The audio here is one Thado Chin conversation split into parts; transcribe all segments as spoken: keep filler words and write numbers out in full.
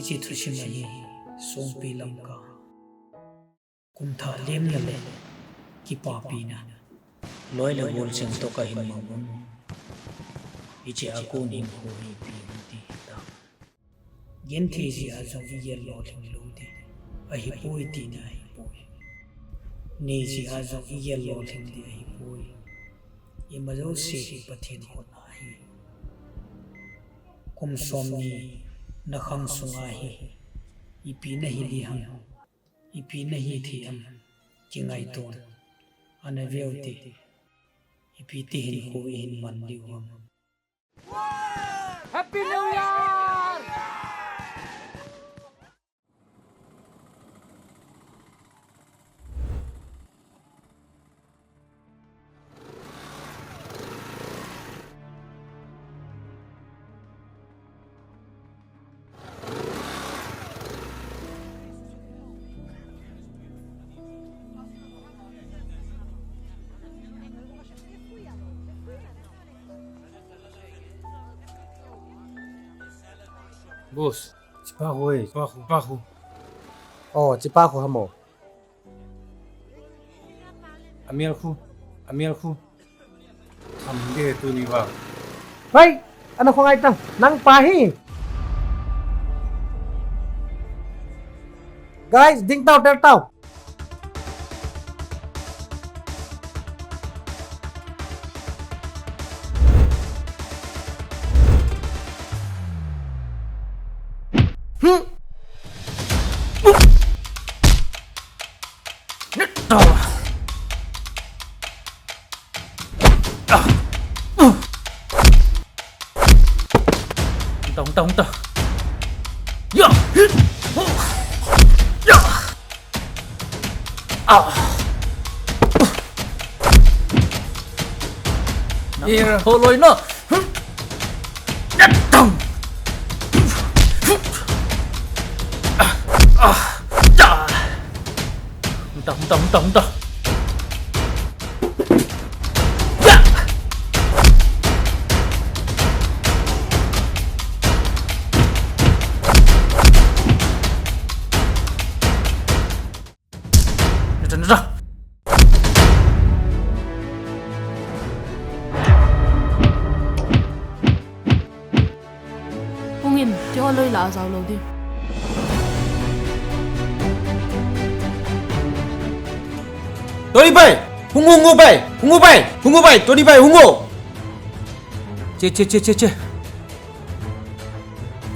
Hiche thusim ahi, Songpi Lamka. Kumthah lemna le kipapina, loi le gol cheng toh kahin mang un. Hiche a kon hinkho hi ipi ham ti hita. Genthei jeh a jong igel lolhing lou ding ahipoi tina ahipoi. Nei jeh a jong igel lolhing ding ahipoi. Ima jouse hi Pathen khut a ahi. Kum somni nakhang sunga hi ipi nahi ding ham, ipi nahi thei ham, kingaito in. Ana veu te, ipi ti hinkho ihin man diu ham. Happy New Year! Boss, chipa ho, eh, chipa ho, chipa ho. Oh, chipa ho hamo. Amel khu, amel khu. Tham ding tuni vang. Hei, ana khongai tang, nang pa hi. Guys, ding tau, tel tau. Hmm. Hung ta, hung ta, hung ta. Ya! Ya! Ah! Ira, holoi na. Hung ta, hung ta, hung ta, hung ta. Ya! Nata, nata. Hung in, keiho loi lah a jao lou ding. Tony bai! Hung, hung, hung bai! Hung bai! Hung bai! Tony bai, hung o! Che, che, che, che, che.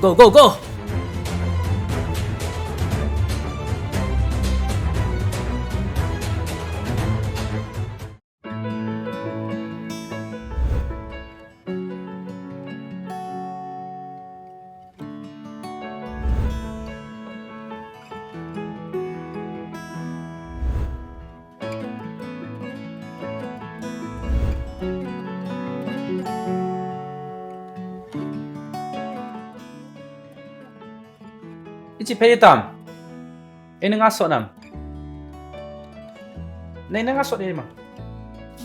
Go, go, go! Ichi phei tam. Ei na nga sot nam. Nei na nga sot ei ma.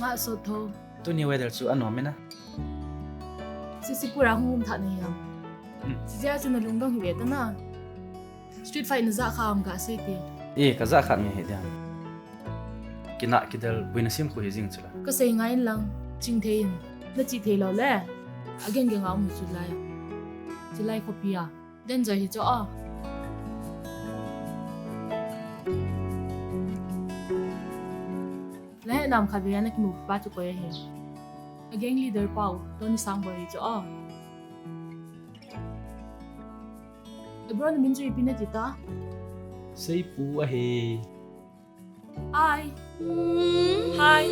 Nga sot tho. Tuni weather chu anom e na. Sisi pura hung um tha nei yam. Hmm. Sisi a chu na lungdong hi ve ta na. Street fight na ja kha am ka sei ti. E, ka ja kha nge he dia. Kina kidel buina sim khu hi jing chula. Ka sei ngai in lang, ching thei in. Na chi thei lou le. Again ge nga um chu lai. Chu lai khopi a. Den joi hi chu a. La he nam khat ve a na kimu pa chu koi ahi. A gang leader pau, Tony Sangboi hi chu a. A bro na min chu ipi na ti ta? Seipu ahi. Hi. Hi.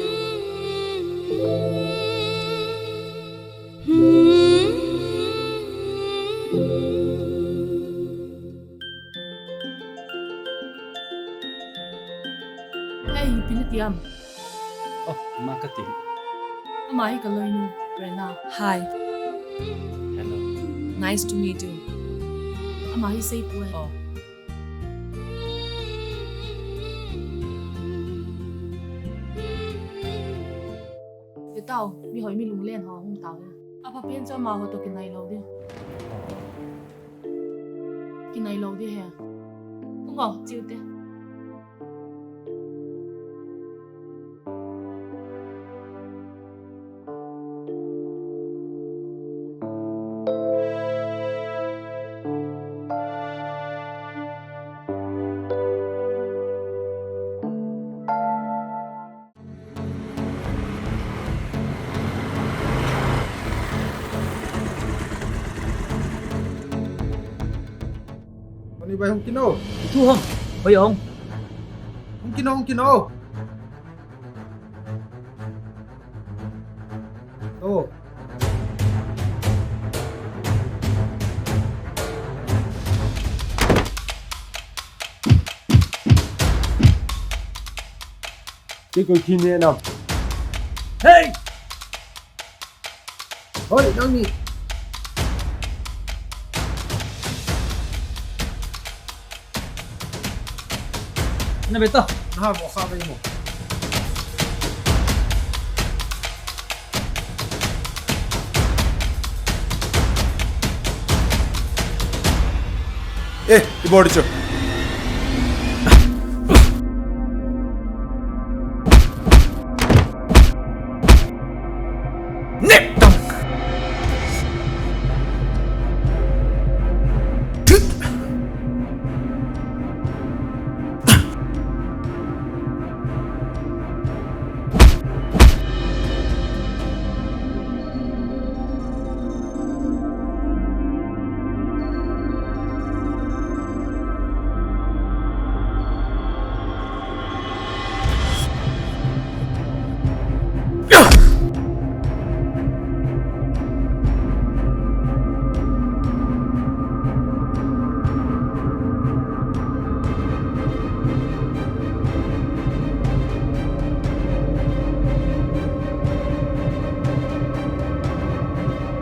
Hey, ipi na ti am? Oh, ima kati. Ama hi ka loinu, Rena. Hi. Hello. Nice to meet you. Ama hi Seipu e. Oh. Ve tau, mi hoi mi lunglen ho hung tau e. Apha pen chu amaho toh kinai lou ding. Kinai lou di he. Tungo, chiu te. Oni bai hung kino. Itu hong. Oi hong. Hung kino, hung kino. Oh. Kei koi kine nam. Hey! Hoi, nangni. Na beta. Na ha, mo kha bai mo. Eh, i body chu. Nep tang.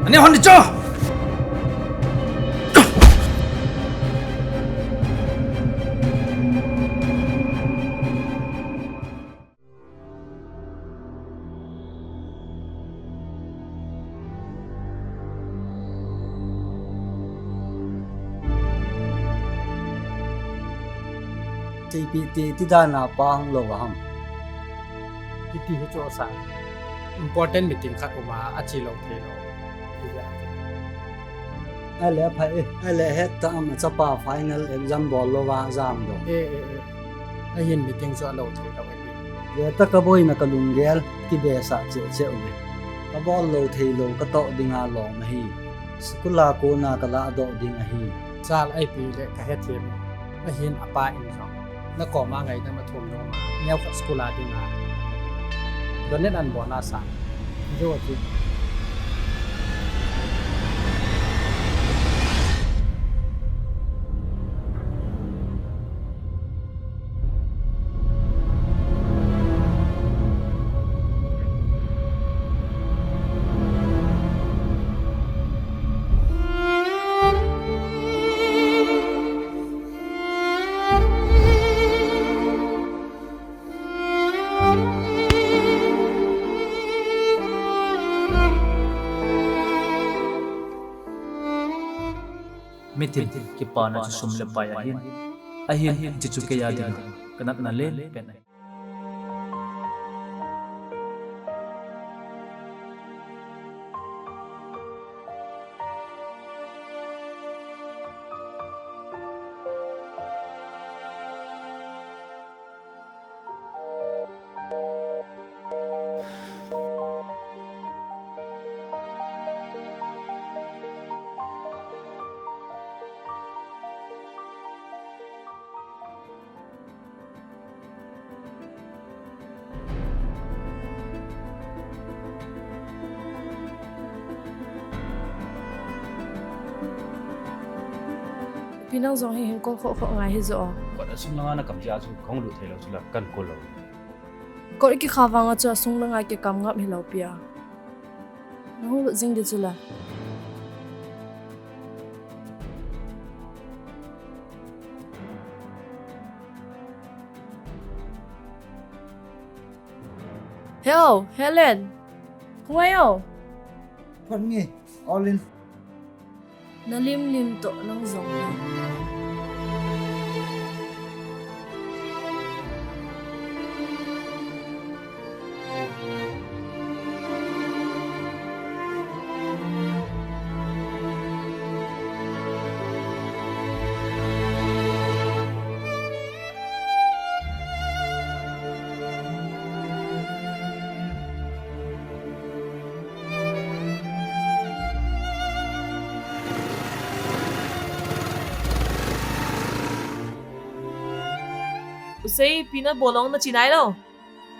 Ani hon di cho. T P T, ti dan a pa hung lou a ham. Kiti hi chu sa. Important meeting khat um a, a chi lou thei lou. Ahile pha e, ahile het ta am, chapa final exam bol lou va jam do. Eh, eh, eh. Ahin meeting chu a lou thei lou ahi. Ve ta ka boina ka lunggel, kibesah cheh cheh uve. Ka bol lou thei lou, ka toh dinga lom ahi. School a kona ka ladoh ding ahi. Chal eipi le ka hethem. Ahin apa in jong. Na koma ngaidam a thum nung ma, neokhat school a dinga. Donate an bol na sa. Jo ti. Mitin kipana chu sum le pai ahin, ahin, hiche chu kei a dinga ka natna len pen ahi. Pi, nang jong hi hin kol khoh khoh ngai hi jo. Kot a sung langa na kam jia chu kahung lut thei lou chu la kan kol lou. Kot kikha vanga chu a sung langa kikam ngap hi lou pi a. Nahung lut jing di chu la. Heo, Helen. Hung ngai o. Phot nge, Olin. Na lim lim toh nang jong le. Sei, pi nabol lou, nache nai lou.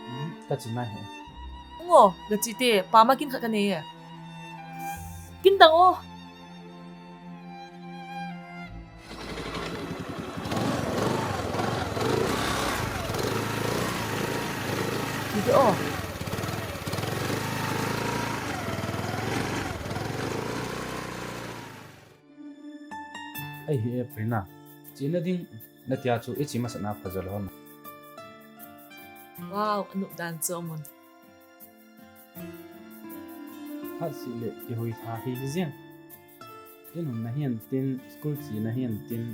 Hmm, kache nai e. Hung o, gache te, pama kin khat kanei e. Kin dang o. Video. Ahi e, Prina. Chena ding natia chu iche masat na phajo lou ham? Wow, anop dan chu amun. Phat seh le kihoilha hi hi jeng. In umna hihen tin, school chena hihen tin,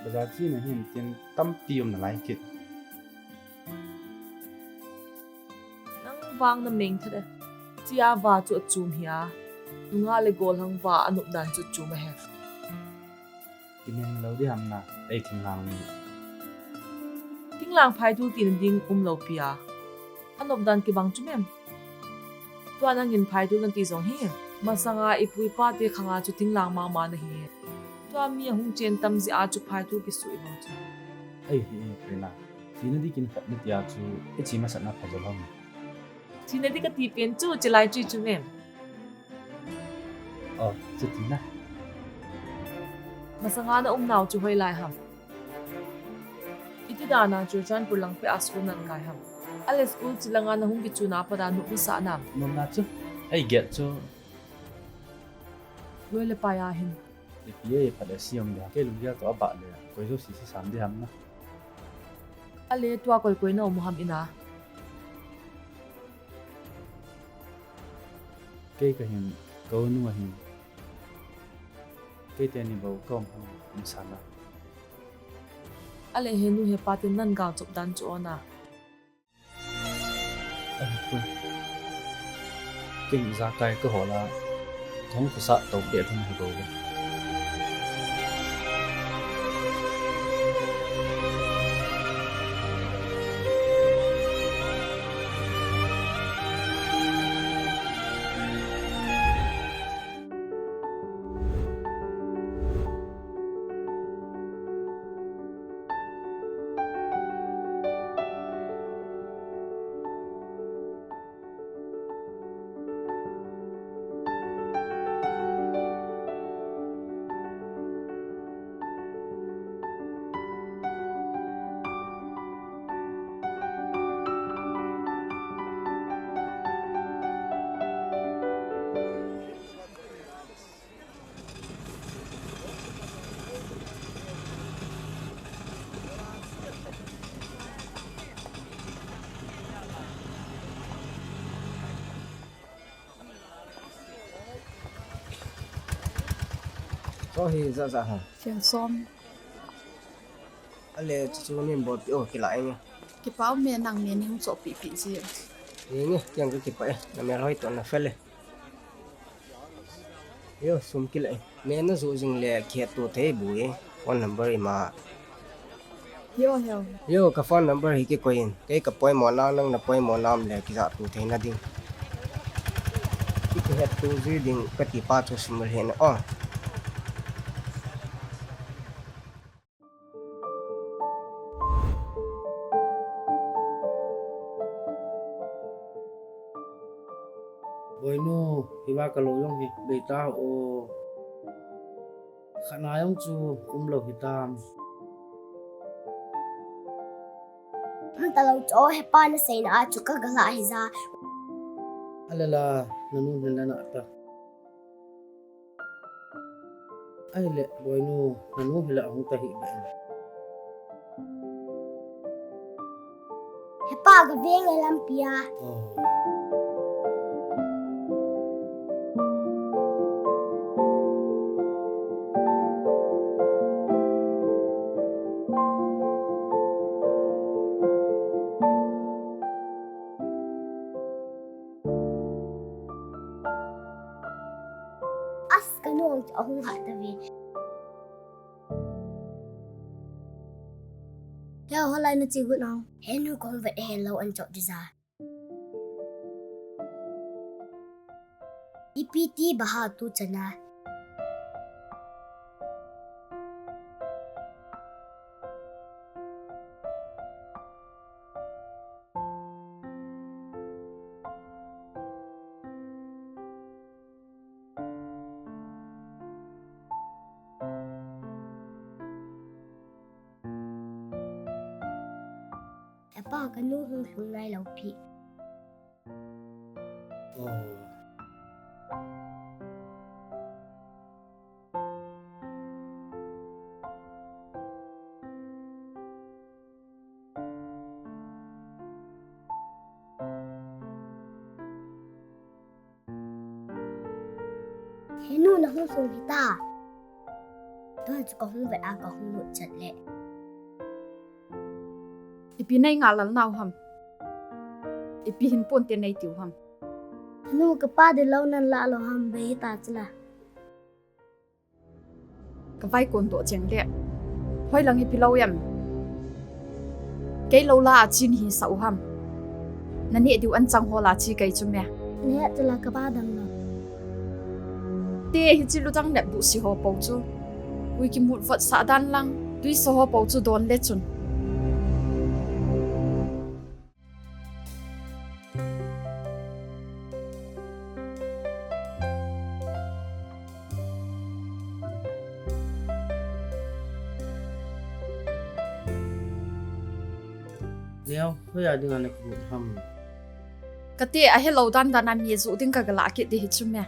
bazar chena hihen tin, tampi um nalai kit. Nang vang nameng thet e. Chia va chu achom hi a. Nungah le gollhang va anop dan chu achom ahi. Kimeng lou ding ham na, ei thinglhang mi. Thinglhang phaitol tina ding umlou pi a. Anop dan kibang chu mem. Tua nangin phaitol nati jong hi. Masanga ipu ipa te khanga chu thinglhang mama nahi. Tua mi ahung chen tam jeh a chu phaitol kisuh ibol chu. Ahi e, Prina. Chena ding kin khat natia chu iche masat na phajo lou ham? Chena ding kati pen chu chelai chu chu mem. Oh, chuti na. Masanga na umnau chu hoilai ham? Iti dan a Churachandpur lang peh a school nakai ham? Ale school che langa nahung kichuna pat a nop nasah nam? Nom na chu. Ei get chu. Loi le pai a hin. Ipi e, phat le sia um ding ham? Kei lunggel toh abah le, koi jouse sesam ding ham na? Ale tua koi koi na um u ham in a? Kei kahin, ka u nu ahin. Kei teni bou ka um ham, um sa na? Ale he nu he pa ten nan gal chop dan chu o na? Ahi poi. Ken ijakai kahol a, kahung khosah tou peh lhon hi bou ve. Cho hi ja ja ha. Fiang som. Ale chu chu nin bol pi o, kila inge. Kipa um e, nang me ni hung chohpeh peh ji. Inge, kiang ka kipah e, na mel hoi toh na fel e. Yo, sum kila e. Me na joh jing le kihetto thei bu e. Phone number ima. Yo, yo. Yo, ka phone number hi kikoi in. Kei ka poimo na, nang na poimo na um le kijahto theina ding. Ki, kihetto ji ding kati pa chu sum le na o. Boinu, hiva ka lou jong hi bei ta o. Khatna jong chu umlou hitam. Umtalou chu, hepa na seina a chu ka galah hija. Alela, nanu hin la na ta. Ahile, boinu, nanu hi la hung ta hih beh in. Hepa, gaveng e lampi a. Oh. As, ka nu chu ahung hat tave. He, hoilai na che got nau? He nu kong vet he lou an chop ding ja. Ipi ti ba ha tu chan a. Pa, kanu hung lhung nailou pi. Oh. He nu, nahung lhung hita. Tua chu kahung vet a kahung lut chat le. Ipi nei ngalal nau ham? Ipi hin ponte nei tiu ham? Nu, kapa ding lou nan la lou ham, bei hita chula. Ka vaikon toh cheng le. Hoilang ipi lou em? Kei lou la a chi nahi sa u ham? Na neh diu anchang ho la chi kei chu me. Neh chula kapa dang lou. Te hichi lutang nep bu si ho po chu. Ui kimut vot sa dan lang. Tui sa ho po chu don le chun. Neo, hoiya dinga na kimu ham? Kate ahelou dan dan a mi ju ding kaga la kit ding hi chu me.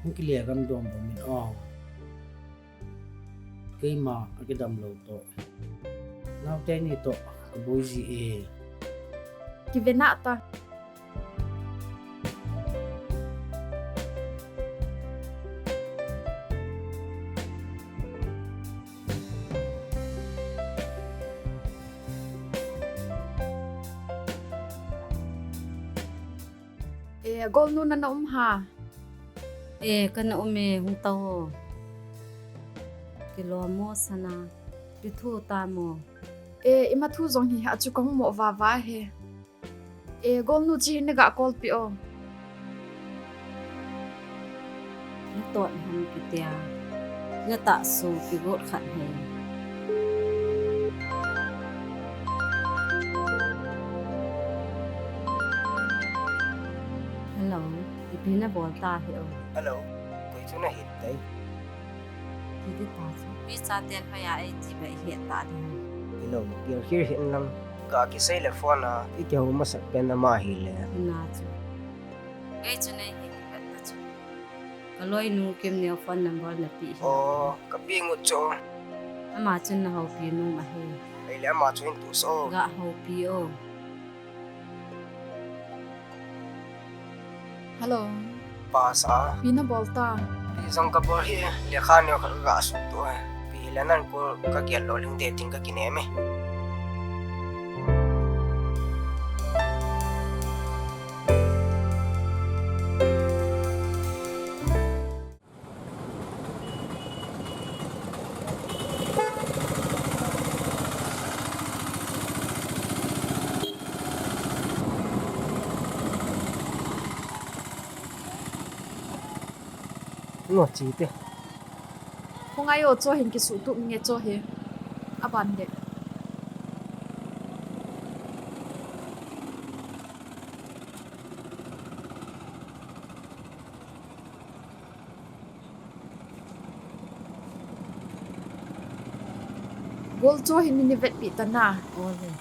Hung kile gam dom dom in o. Keima akidam lou toh. Naote ni toh kaboi ji e. Kive nata. E, Golnu nana um ham? E, kana um e, hung tao o. Kilom mo sana, kithu tam o. E, ima thu jong hi achu kahung mo vava hi. E, Golnu, chi hin naga call pi o. Natot ham kitia. Natah su kigot khat hi. Hello, ipi nabol ta hi o? Hello, koi chu nahi tai? Kiti ta chu. Mi chaten hoiya eiti ba ihet ta ding. Hello, gel khel hih in lang. Ga kisei le phone a ikihou masat pen ama hile. Hina chu. Kei chu nei hi ni vet ta chu. Ka loinu Kimneo phone number nape hi. O, kape ngut chu. Ama chun nahoupi nom ahi. Ahile ama chu hin tu so. Ga houpi o. Hello. Pasa. Ipi nabol ta? Ipi jong kabol hi, lekha neo khat kaga suh tu e. Ipi hile nan call kagel lou lhing te tin kakinem e. Ngo chi te. Hung ngai o, cho hin kisuh tup nge cho hi. Aban de. Gol cho hin nei vetpi ta na. Ole.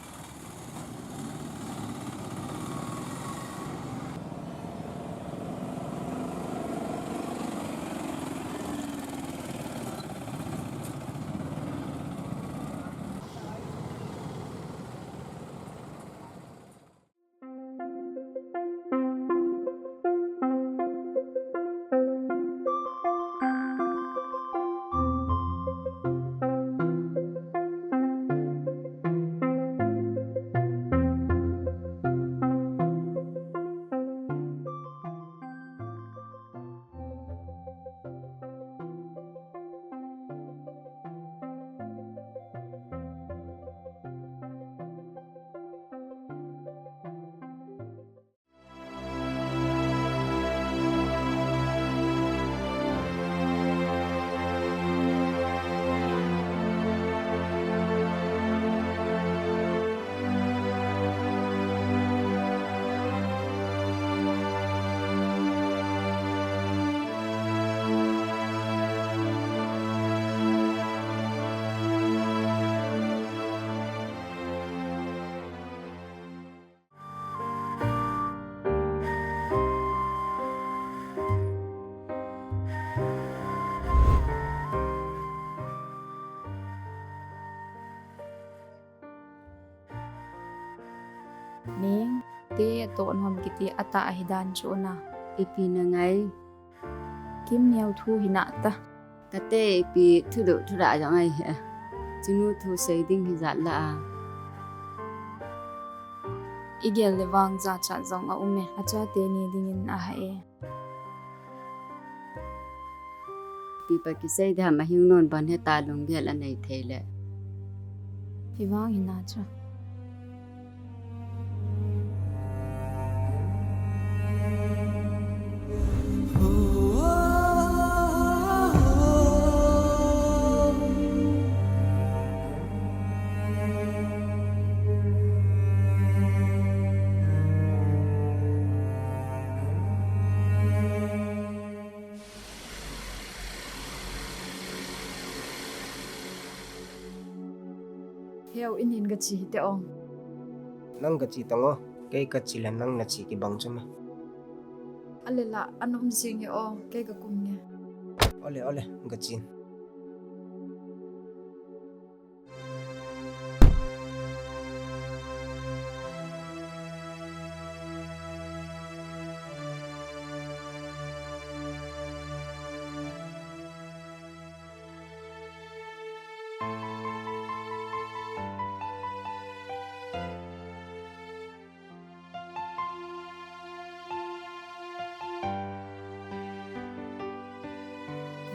Ning, te atoh nom kiti atah ahi dan chu na. Ipi na ngai. Kim neo thu hi na ta. Kate ipi thudoh thudah jong ahi e. Chunu thu sei ding hi jat la a. I gel le vang jachat jong a um e. Achate ni dingin aha e. Ipi pa kisei diham, ahiu non ban heta lunggel anei thei le. Hivang hina chu. Heu, in hin gache hite o. Nang gache tan o, kei kache le nang nache kibang chu me. Ale la, ana um jing e o, kei kakum nge. Ole, ole, gache in.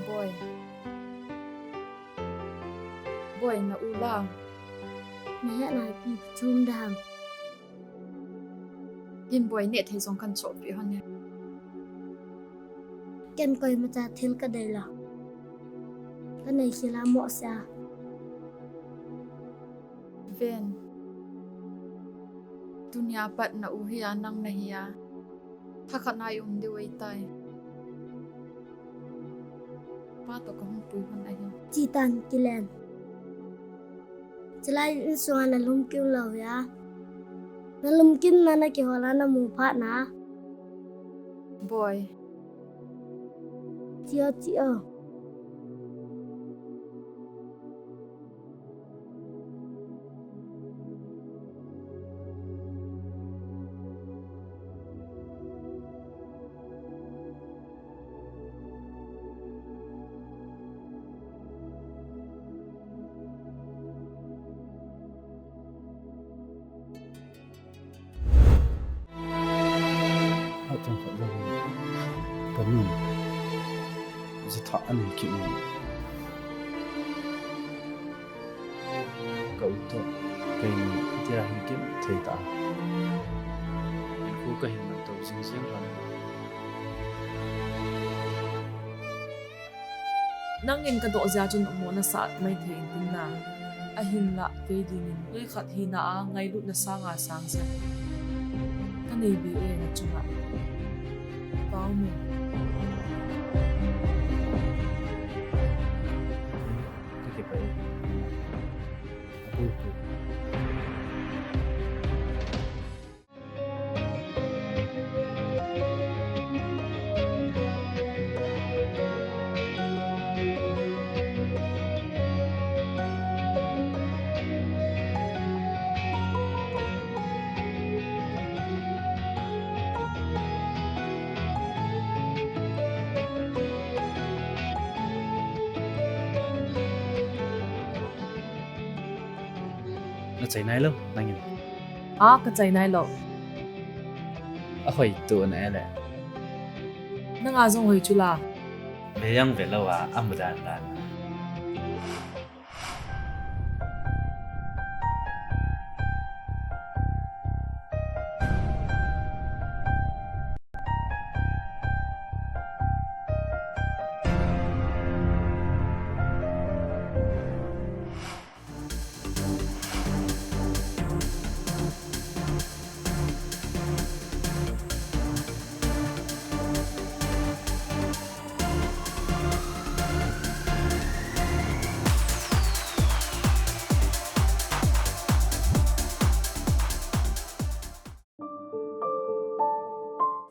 Boi. Boi, na u la. Na hetna ipi chom dam. Hin Boi, neh thei jong kan chohpeh hon e. Ken koimacha thil kadei lou. Kanei khel a mo sa. Ven. Tunia pat na u hi a nang nahi a. Thakhat na i um diu ahitai. Pa toh kahung pui hon ahi. Chetan kilen. Chulai insunga na lungkim lou hia. Na lungkimna na kihol a na mu phat na. Boi. Che o, che o. Achang khat jong kamin jitha anei kit in. Ka u toh keini tia hin kim thei ta. Hinkho kahin manto jing jing lou. Nangin kadoh jeh a chun umna nasah mai thei intin na. Ahinlah kei dingin mi khat hina a ngailutna sanga sang jeh kanei be e na chunga. Pau mo. Ka kipah e. Apu tu. Na chai nai lou, nangin. A, ka chai nai lou. Ahoi tu na e le. Nanga jong hoi chu la. Ve jong ve lou a, amu dan dan.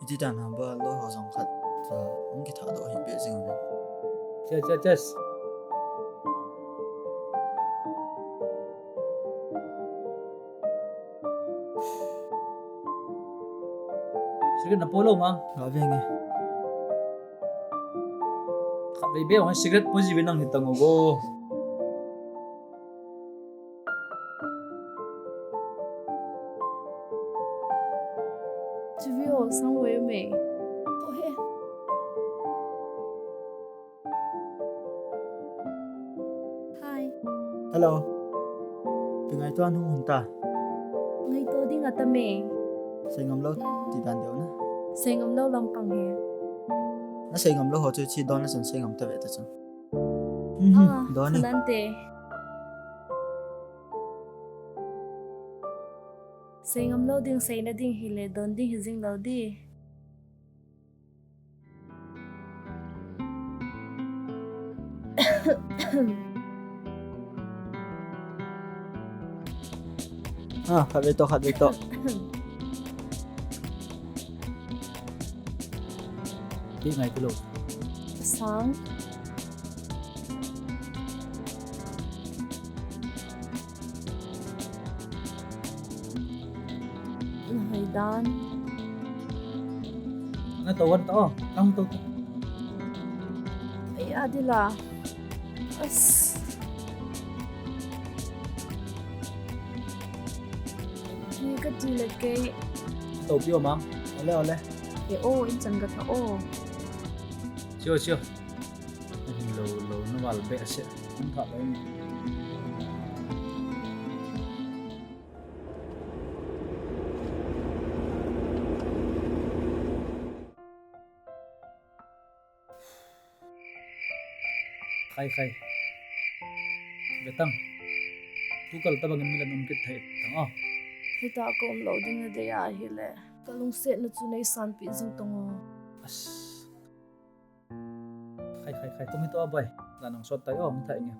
Iti dan hamba lo ho jong khat, ah, hung kitha doh hi be jing uve. Yes, yes, yes. Cigarette na po lou mang. Ga ve nge. Khatvei beh hon cigarette po ji ve nang hi tang o go. Chu ve o, sang ve me. O he. Hi. Hello. Ipi ngaito a nahung hon ta? Ngaito ding ata me. Sei ngam lou ti dan deu na. Sei ngam lou lampang hi. Na sei ngam lou ho chu chi don na chun sei ngam ta ve ta chun. Mhm, ah, don ni. Nante. Sei ngam lou ding, seina ding hile don ding hi jing lou di. Ah, khatvei toh, khatvei toh. Ipi ngai kilo. Sang. Nahoi dan. Na to wan to, tang to. Ai, adila. As. Ni ka ti le kei. To pio mang. Ole, ole. E o, in chan ka tha o. Sio, sio. Lo, lo, na val be se. Ang tha lo. Khai, khai. Betang. Tu kal tabang in milan um kit thei tang o. Hita ka um lo ding na dei a hile. Ka lungsetna chu nei sanpi jing tang o. As. Khai, khai, khai. Kum hito a boi. La nang sot tai o, um thai nge.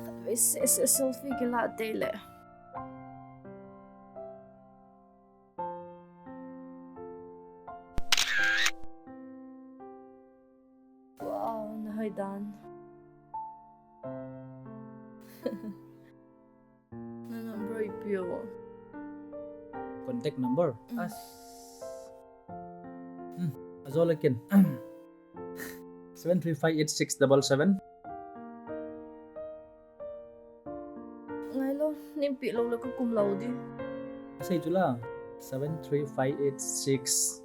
Khatvei se, se, selfie kila tei le. Wow, nahoi dan. Na number ipi o? Contact number? Mm. As. Hmm. Ajo le kin. Seven three five eight six double seven. Ngai lo, nin pi lo le ka kum lo di. Sei chu la, seven three five eight six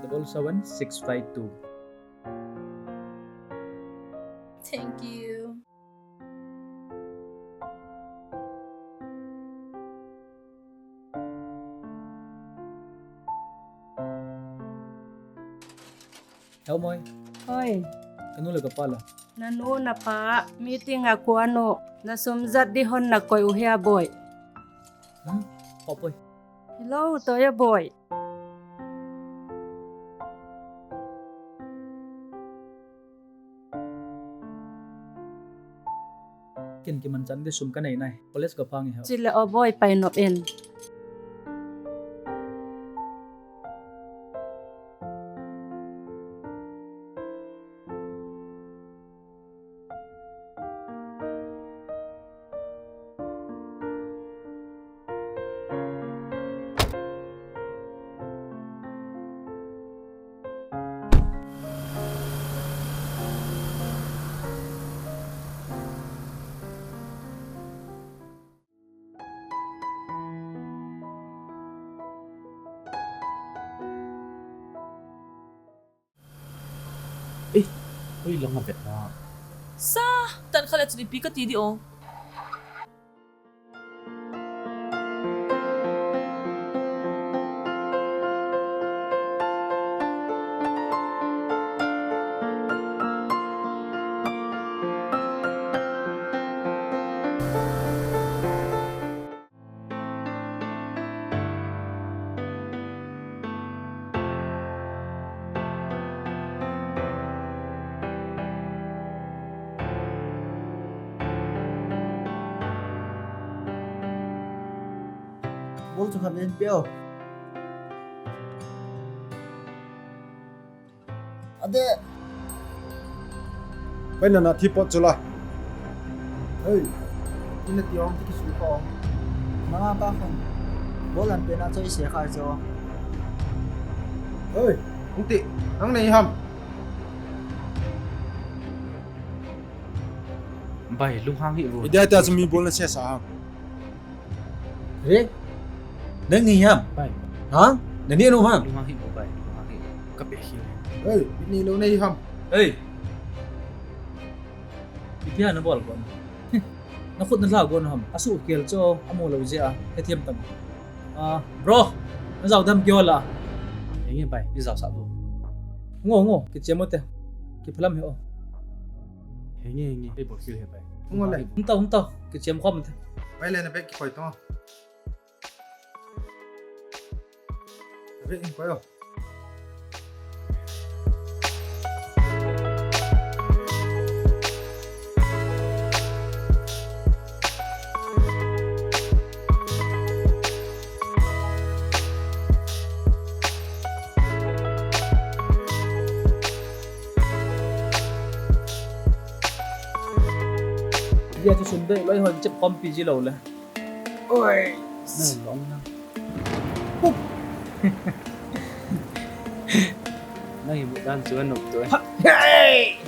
double seven six five two. Thank you. Hello, Moi. Hoi. Ka nu le ka pa la? Na nu na pa meeting a kon u, na sum jat di hon na koi u hia boi? Hmm? Ko boi. Hello, to ya boi. Ken kiman chan di sum ka nei nai. College ka phang i ha. Chile o boi pai nop in. Eh, hoi lang a vet na. Sa, tan kha le chun ipi ka ti di o. Bol chu khat ven peo. Ade. Pai na na thi pot chu la. Hei. Ina ti ong ti ki su ko. Manga ka khon. Bol an pe na choi se kha jo. Oi, hung ti, nang nei ham? Bai, lunghang hih vo. Idia ta chu mi bolna sesa ham? Re? Nang nei ham? Bai. Ha? Nang nei no ham? Lunghang hih vo bai, lunghang hih vo. Ka pe hi. Oi, nei lo nei ham? Ei. Ipi ham na bol kon? Na khut na lha kon ham? Asuh khel chu amu lo jeh a, hethem tam. Ah, bro, na jao dam kio la. Henge bai, mi jao sa bu. Ngo, ngo, kichem u te. Kiphalam he o. Henge, henge. Ei bol kil he bai. Ngo le. Hung tao, hung tao, kichem khom te. Bai le na bek kipoi to. Bek in koi o. Dia chu sum dei loi hon chep khompi ji lo le. Oi. Nang long na. Nang hi bu dan chu anop tu. Ha, hey!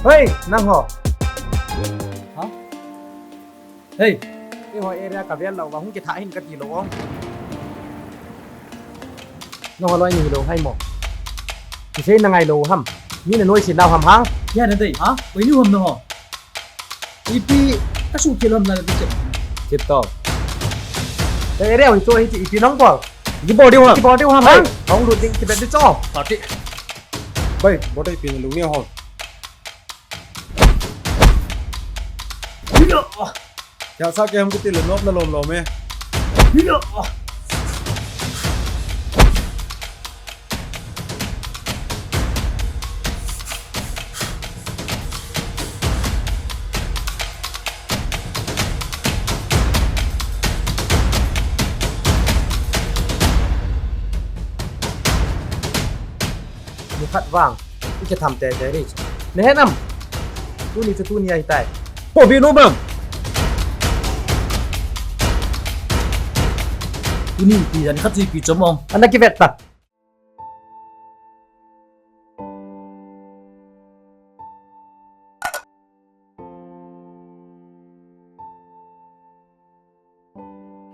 Hei, nang ho. Ha? Hei. Eiho area ka vel lou va hung kitha hin kati lou o. Nangho loi ni hilou hai mo. Kisei na ngai lou ham. Mi na noise nau ham hang. Ya na dei ha? Koi ni ham nangho. Ipi ka su kilou ham na ti che. Tip top. Ka area hoi cho hi ti ipi nang bol. Ki bol diu ham. Ki bol diu ham. Hai. Hang. Hong lut ding ki bet di cho. Party. Bai, bol dei pi na lung ni hon. Kya sa ke hum kiti le nop na lom lom e. Nikhat vang i kitham teitei ding chu. Na he nam? Tuni chu tuni ahi tai. Ho, bi nom am? Tuni ipi jan khat chu ipi chom ong. Ana kivet ta.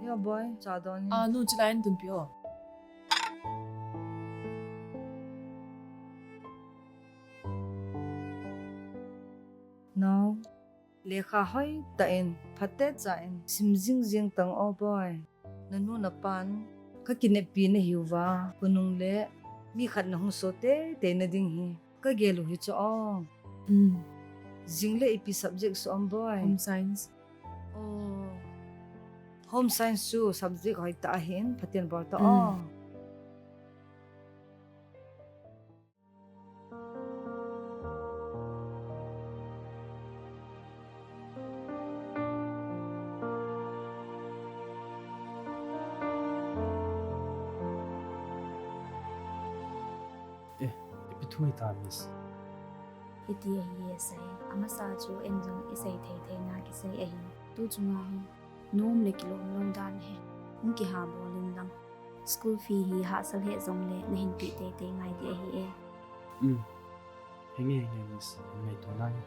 Yo boy, cha don ni. Ah, nu, chilai in tunpi o. Nao, lekha hoitah in, phatecha in, sim jingjing tang o boy. Nanu napan, ka kineppi nahiuva, khonung le, mi khat nahung so teitei nading hi. Ka gel u hi chu o. Hmm. Jing le ipi subject so am boy? Home science. Oh. Home science chu subject hoitah ahin, phaten bol ta o. Hmm. Eh, ipi thu hita, miss? Hiti ahi e sai. Amasa chu en jong isei thei thei na kisei ahi. Tu chunga hi nom le kilom lom dan hi. Hung kiha bol in lang. School fee hi hahsa lheh jongle nahin pe teitei ngai ding ahi e. Um. Henge, henge, miss. Ngaito nange.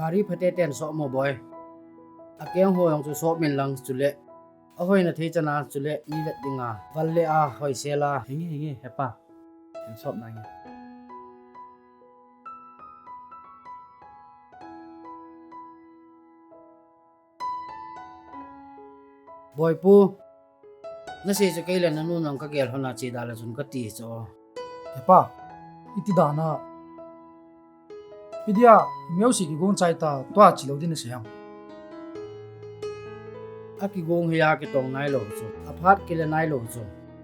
Gari phatecha in sop mo boi. Akeng ho jong chu sop min lang chule ahoina thei chana chule mi vet dinga val le a hoisel a. Hinge, hinge, hepa. Hin sop nange. Boipu, nasei chu kei le nanu nang kagel hon a che da le chun kati chu. Hepa, iti dan a. Idia, miau si kigong chai ta, tua chi lou din nasei ham. Akigong hi a kitong nailou chu, aphat kile nailou chu.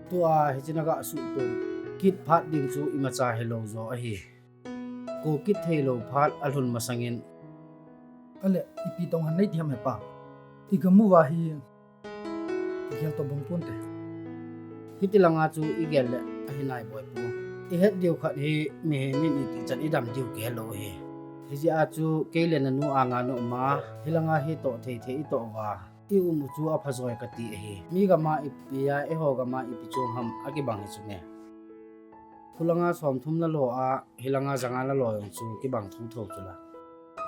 Tua hichina gasuh tu, kit phat ding chu imacha hilou jo ahi. Ko kit theilou phat alhun masangin. Ale, ipi tong han nei ti ham hepa. Igamu va hi, igel to bang ponte. Hiti langa chu igel le ahi nai boipu. Ihet diu khat hi mihem in iti chan idam diu kihelou hi. Hijeh a chu kei le nanu anga noma, hilanga hi toh thei thei itoh uva. I um u chu apha joi kati ahi. Mi gama ipi a, eiho gama ipi chom ham akibang hi chu me. Khulanga somthum nalo a, hilanga janga nalo jong chu kibang thou thou chu la.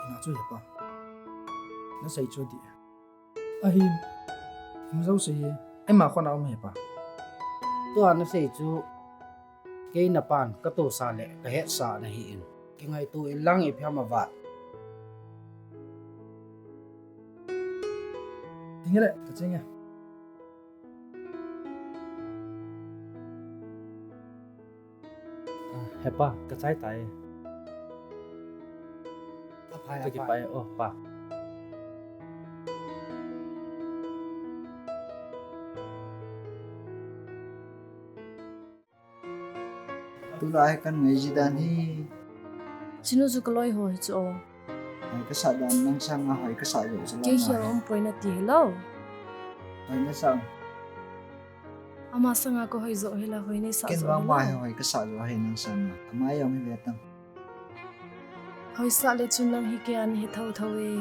Ina chu hepa. Nasei chu di. Ahin. Hung jo sei hi. Eima khona um hepa. Tua nasei chu. Kei napan katosa le kahetsa nahi in. Kingaito in lang ipi ham avat. Hinge le, kachenge. Ah, hepa, kachai tai. Aphai, aphai. Kipah e, oh, pa. Tulai hi kangai ji dan hi. Chinu chu kaloi ho hi chu o. Hoi kasah dan nang sanga hoi kasah jo chu. Kei la khel na. Umpoi nati hilou. Hoi nasah. Ama sanga kahoi jo hi la hoi nei sah jo hi la. Ken vang ma hi hoi kasah jo hi nang sanga. Ama jong hi ve tang. Hoisah le chun lang hi kei a nahi thou thou e.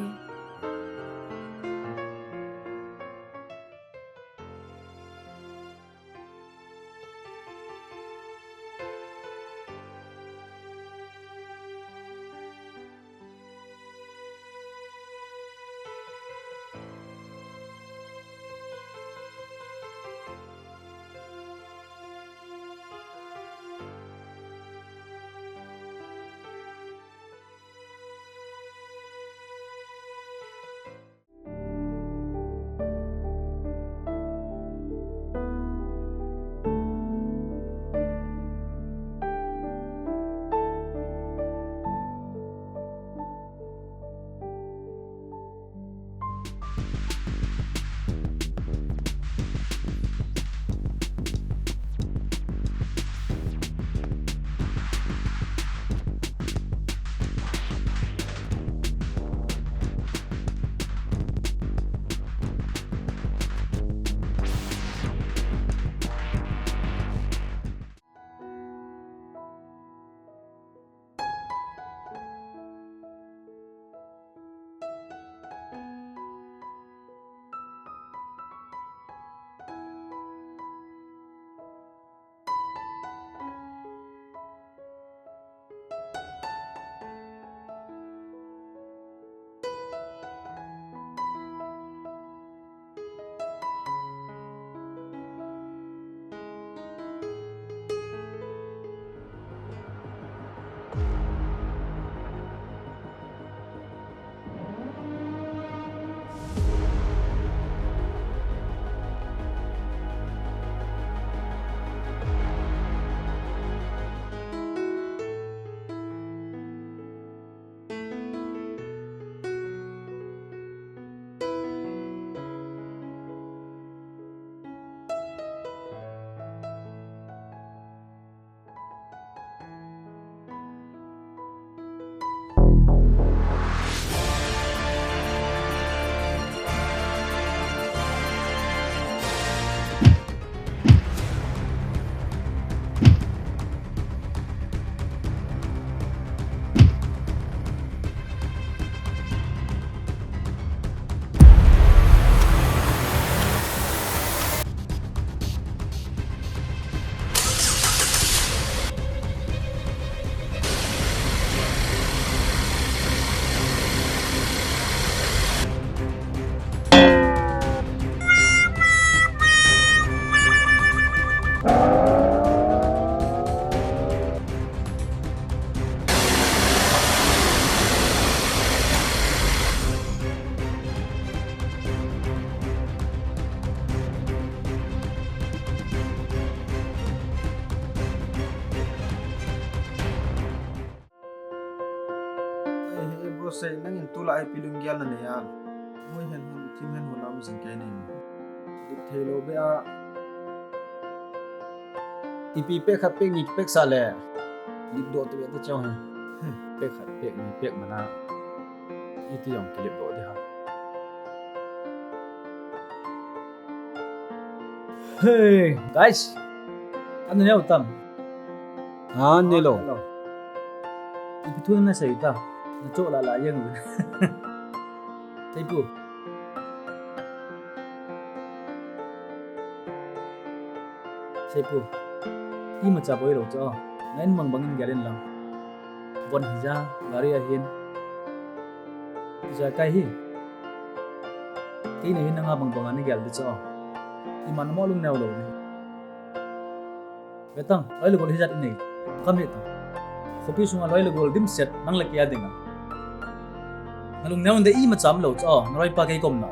Sei nangin tulai ipi lunggel nanei a. Moi hen hon, thim hen hon am jing kei nei. Dik thei lou be a. Ipi pek khat pek ni pek sa le. Dik doh tu be ta chong he. Pek khat pek ni pek mana. Iti jong kilip doh di ha. Hey, guys. An neo tam. An neo. Ipi thu na sei ta. Na cho la la yang. Sei pu. Sei pu. Imacha boi lou cho. Nang bang bang in gel in lang. Von hija, gari ahin. Hija kai hi. Kei na hin nanga bang bang a na gel di cho. Iman mo lungneo lou ni. Betang, loi le gol hijat nei. Kam hi ta. Khopi sunga loi le gol dimset nang le kei a dinga. Na lungneo de imacha um lou cho. Na loi pa kei kom na.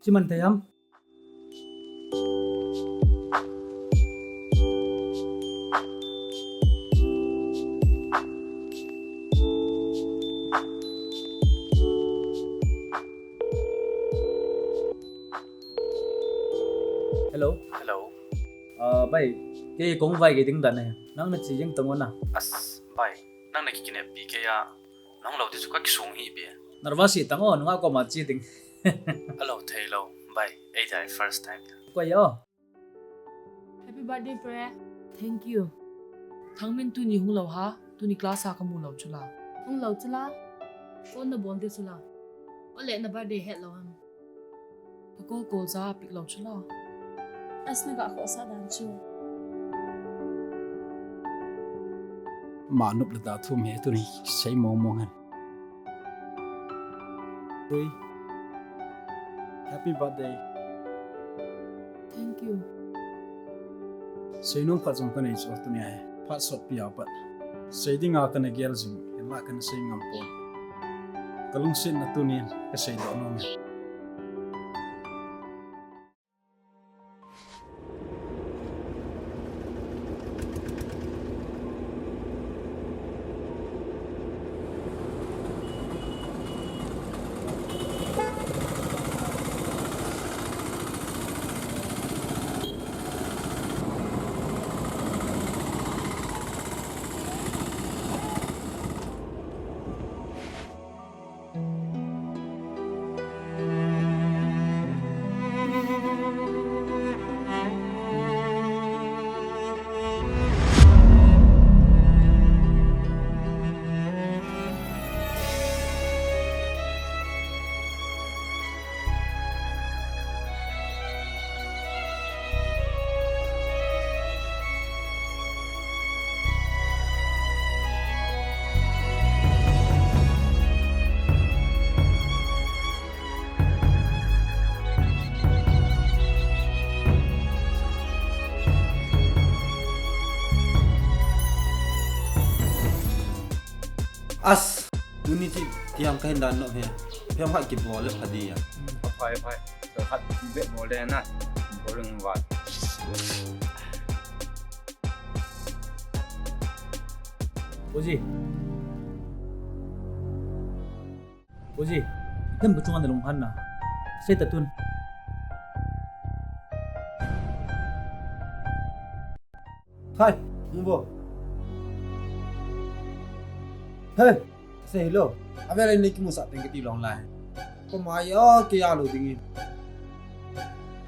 Chi man thei ham? Hello. Hello. Ah, bai, kei kong vai kei ding dan e. Nang na chi jeng tang o na. As, bai, nang na kikineppi kei a. Nang lou ti chu ka kisung hi be. Nervous hi tang o, nunga koma chi ding. Alo thei lou, bai, ei dai first time. Koi o. Happy birthday, Pre. Thank you. Thangmin tuni hung lou ha, tuni class a ka mu lou chu la. Hung lou chu la. Phone na bol de chu la. O le na birthday het lou ham. Ka call call ja pick lou chu la. As na ga khohsah dan chu. Ma nup le da thum he tuni sei mong mong hen. Ui. Happy birthday. Thank you. Seinom khat jong ka nei chu tuni a hi. Phat sotpi a pat. Sei dinga ka na gel jing, hinla ka na sei ngam pon. Ka lungsetna tunin ka seidoh nom e. As, tuni ti tiang kahin dan nom he. Phem khat kibol le pha dia. Phai, phai. Khat be bol le na. Bol ring vat. Oji. Oji, ipi bu chunga nalung han na. Sei ta tun. Hai, Mbo. Hey, sei hello. Avel in kimu sah teng kati lou lai. Koima ya ke ya lou ding in.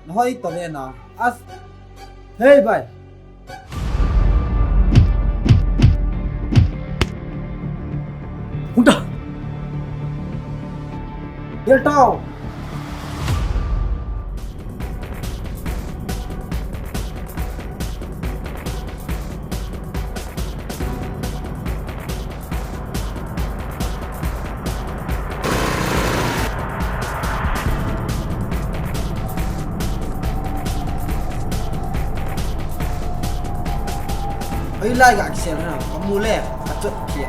Nahoi ta ve na. As. Hey, bhai. Hung ta. Del tao. Hoilai ga kisel na, kamu le, kachot kia.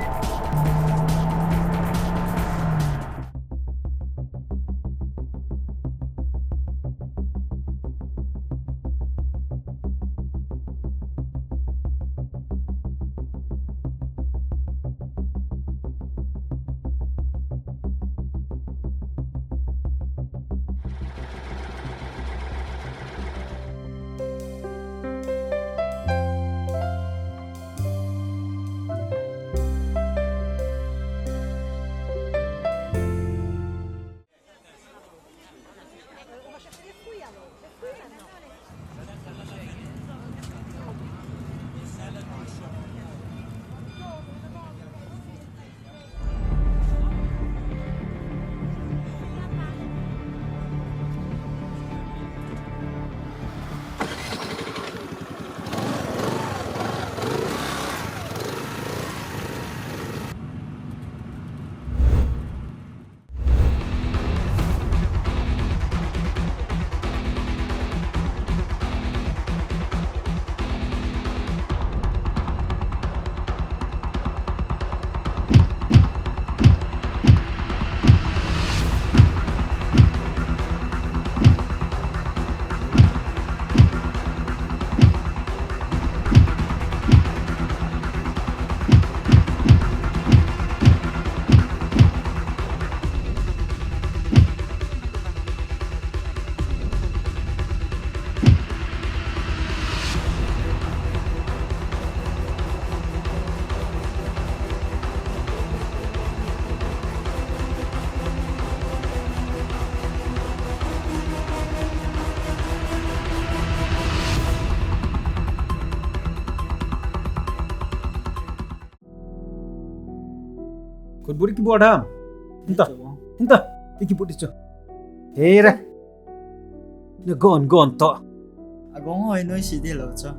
Khutbut i kibol ham? Hinta. Hinta. I kibut di chu. Hei re. Na gon gon to. Agong hoi noi si di lo chu.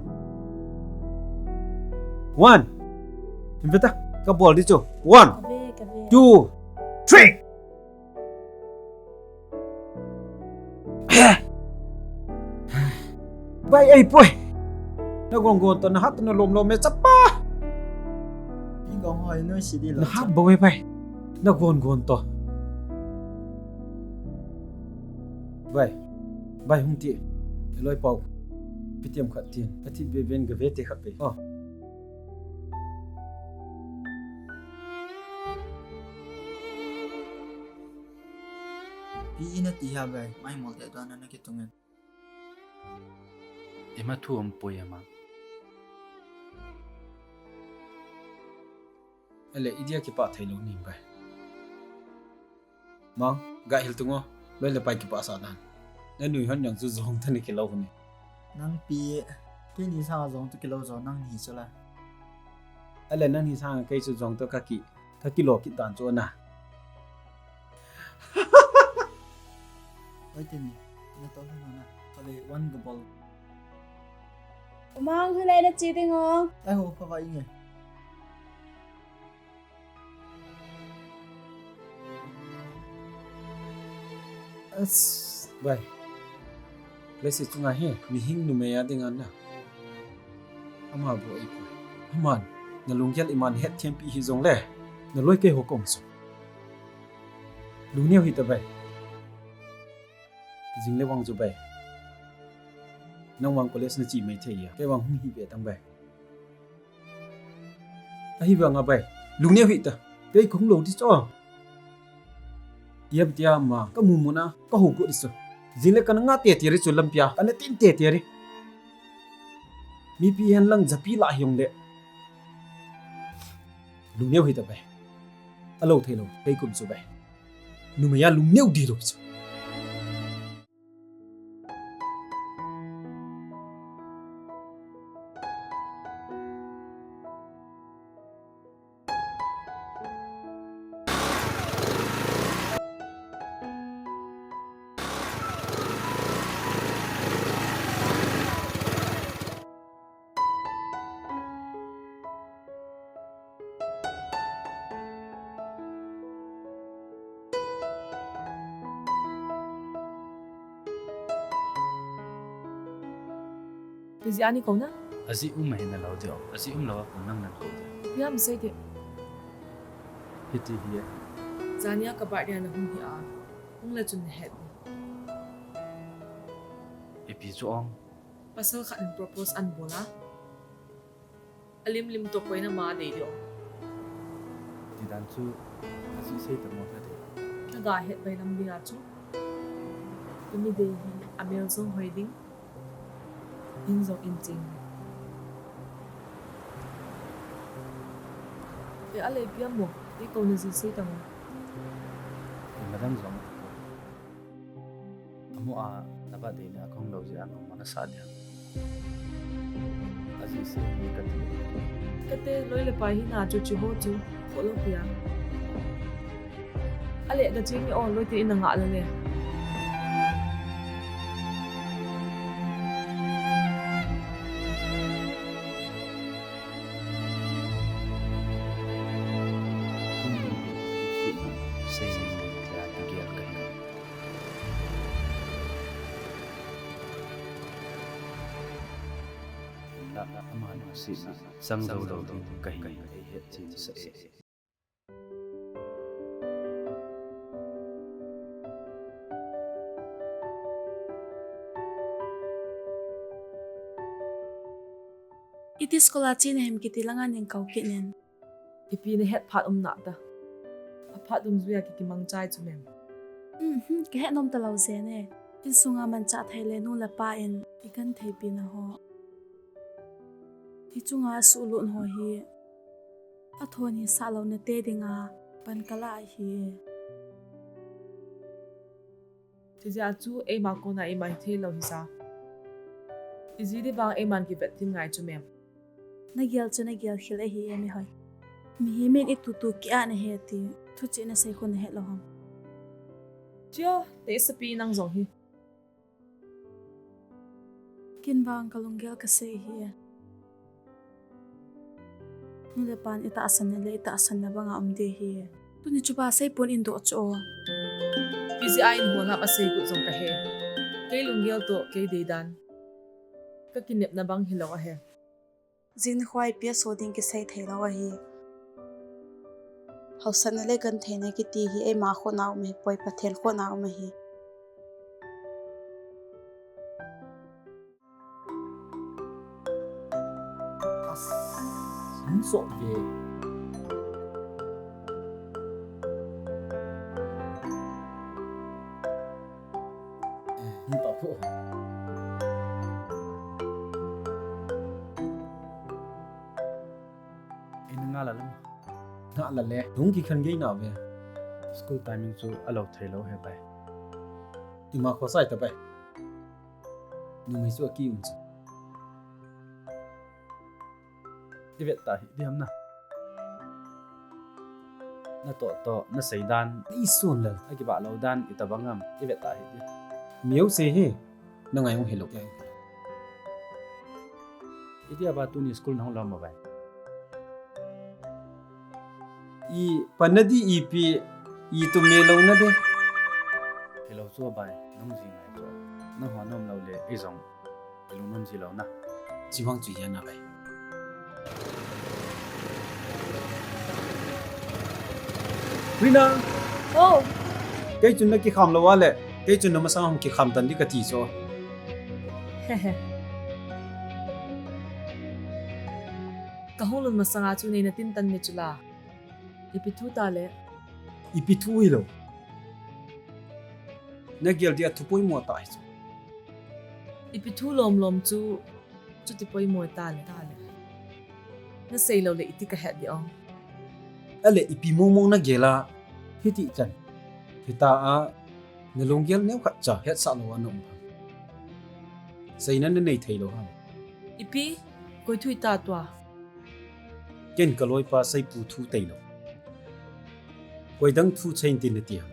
One. Hinta. Kabol di chu. One. Kabe, kabe. Two. Three. Bhai, ei, poi. Na gon gon to, na hat na lom lom me chapa. I gon hoi noi si di lo. Na hat bou e bhai. Na gon gon to. Bhai. Bhai hung ti. Loi pau. Pi tiam khat tin. Ati be ben ga ve te khat be. Oh. Pi ina ti ha bhai. Mai mol te do na na ke tungen. Ima thu um poi ama. Ale, idia kipah thei lou ni bhai. Mang, ga hil tungo, loi le pai kipah sa dan. Na nui hon jong chu jong ta ni kilou ni. Nang pi, kei ni sa jong tu kilou jong nang ni chu la. Ale nang ni sa kei chu jong tu ka ki. Ka kilo kit dan chu na. Oi, tin, na to na na. Kale, one go ball. Umang, hilai na che ding o. Ai ho, ka vai nge. As, vai. Leiset chunga hi, mihing numei a dinga na. Ama bou ei poi. Aman, na lunggel iman hetthem pi hi jong le. Naloi keiho kong chu. Lungneo hita bai. Jing le vang chu bai. Nang vang college nache mai thei a. Kei vang hung hi ve tang bai. Ahivanga bai. Lungneo hita. Kei kahung lou ding chu. Ipi ham tia ma, kamu muna, kahou got ding chu. Jing le kana nga tete ding chu lampia, kana tin tete ding. Mipi hen lang japi la hijongle. Lungneo hita bai. Alou thei lou, kei kum chu bai. Numei a lungneo ding lou chu. Ipi jeh a nei kou na? Ajeh um ahi nalou diu. Ajeh umlou a kon nang nang kou diu. Ipi ham sei ding. Hiti hi e. Jani a ka birthday a nahung hi a. Hung le chun nahet ding. Ipi chu ong. Pasal khat in propose ahin bol a. Alim lim toh koima dei ding. Tidan chu ajeh sei tamo na dei. Naga het bai lam ding a chu. Imi dei hi amel jong hoi ding. In jong in ching. E ale ipi ham mo, nei kouna jeh sei tamo. Imadang jong. Amu a, na birthday ni a kahung lou jeh a nangma nasa dia. Ajeh sei hi kati. Kate loi le pai hina chu chuho chu khoh lou pia. Ale kaching ni o loi te in a nga le le. Sei ni le a kigel kahi. Hinla ama lungsetna chang jou lou ding kahi eihet chin sa e. Iti school a chena ham kiti langa nei kou kit in. Ipi nahet phat um nante. Aphat dungjuia ki kimang chai chu mem. Um, hmm, kahet nom talou jeng e. Insunga manchah thei le nu le pa in igenthei pina ho. Ichunga suhlut ho hi. Athon hi sah louna te dinga pan kala ahi. Tijeh a chu eima kona eima hithei lou hisa. Iji di vang eiman kivet thim ngai chu mem. Nagel chu nagel khel ahi e Mihoi. Mihem in itutu kia nahe ti. Thuchih nasei khu nahet lou ham. Chia, teisapi nang jong hi. Ken vang kalunggel kasei hi. Nu le pan itahsan na le itahsan na banga um ding ahi. Tuni chuba seipon in doh chu o. Ipi jeh a in hol ham asei got jong kahe. Kei lunggel toh kei deidan. Kakinepna bang hilou ahi. Jing nikho a ipi aso ding kisei thei lou ahi. Hausatna le gentheina kiti hi eima khut a um ahipoi, Pathen khut a um ahi. As, hung soh ve. Eh, hung tah phoh. Ei na nga la le. Nga la le. Hung kikhen gei na ve. School timing chu alou thei lou he bai. Ima kho sai ta bai. Numei chu aki um chu. I vet ta hi, di ham na. Na toh toh, na sei dan, na i sun le, a kibah lou dan, i tabang am, i vet ta hi di. Miu sei hi, na ngai hung hilou. I dia ba tuni school na hung lou ma bai. I panna di ipi, i tum me lou na de. Hilou chu bai, nung ji ngai chu. Na hua nom lou le, i jong. Ilungnom ji lou na. Chivang chu hian a bai. Rina. Oh. Kei chun na kikham lou a le, kei chun na masang hung kikham tan di kati chu. Ka hung lut masang a chu nei na tin tan ni chu la. Ipi thu ta le. Ipi thu hilou. Na gel dia thu poimo ta hi chu. Ipi thu lom lom chu, chuti poimo ta le, ta le. Na sei lou le iti ka het di ong. Ale ipi mong mong na gel a, hiti chan. Hita a, na lunggel neo khat cha, hetsah lou a na um ham. Seina na nei thei lou ham. Ipi, koi thu ita tua. Ken ka loipa Seipu thu tei lou. Koi dang thu chain tin na ti ham.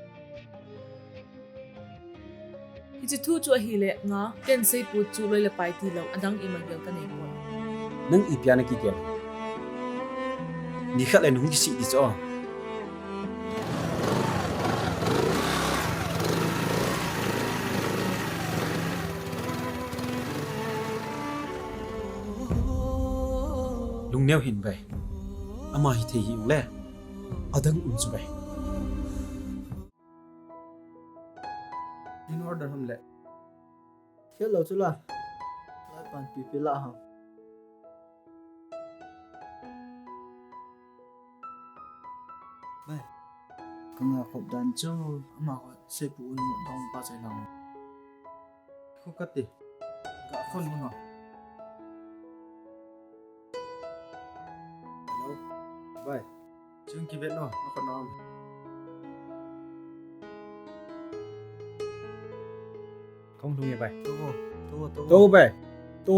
Hiche thu chu ahile nga, ken Seipu chu loi le pai ti lou, adang ima gel ka nei poi. Nang ipi a na kigel. Ni khat le nung kisih di chu. Lungneo hih in ve. Ama hithei hih u le. Adang um chu ve. In order ham le. Khel lou chu la. Lai pan pipi la ham. Bai. Ka nga khop dan chu ama ko Seipu nu dong pa chai lang. Khu kati. Ka phone mo. Hello. Bai. Chung kivet no, no ka nom. Kong lung ye bai. To, to, to. To bai. To.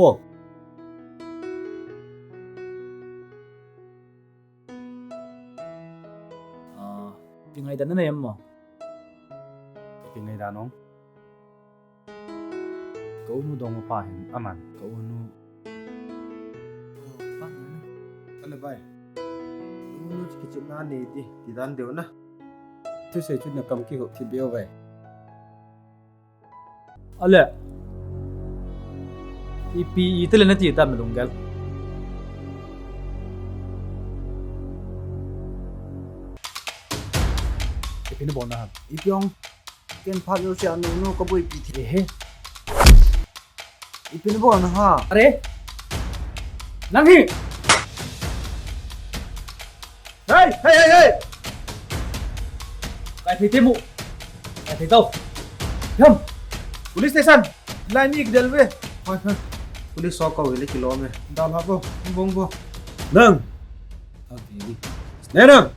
Ah, ipi ngaidan na nei em mo? Ipi ngaidan ong? Ka unu dong pa hin aman, ka unu. Ale bai. Unu kichepna nei di, ti dan deu na. Thusei chu na kam kihop thip beu bai. Ale. Ipi, iti le na ti ta mi lunggel. Ipi na bol na ham. Ipi ong. Ken phat lou sia nu nu ka boipi thei. Ehe. Ipi na bol na ha. Are. Nang hi. Hey, hey, hey, hey. Kai phei te mu. Kai phei tau. Yam. Police station. Lai mi kidel ve. Hoi, hoi. Police so kau ve le kilom e. Dal ha bo. Bong bo. Nang. Nang.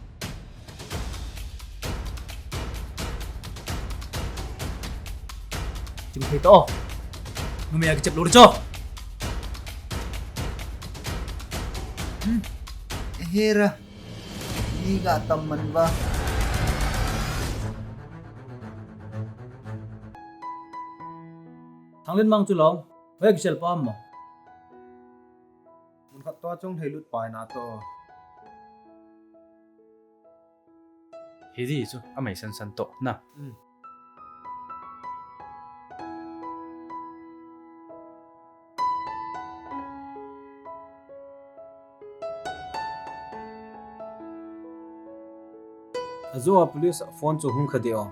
Chim thei to. Numei a kichep lou di cho. Hmm. Hera. Ni ga tam man ba. Thanglen mang chu long. Hoi kichel pa mo. Mun khat to chung thei lut pai na to. Hiti chu, amei san san to, na. Mm. Ajo a police phone chu hung kha di o.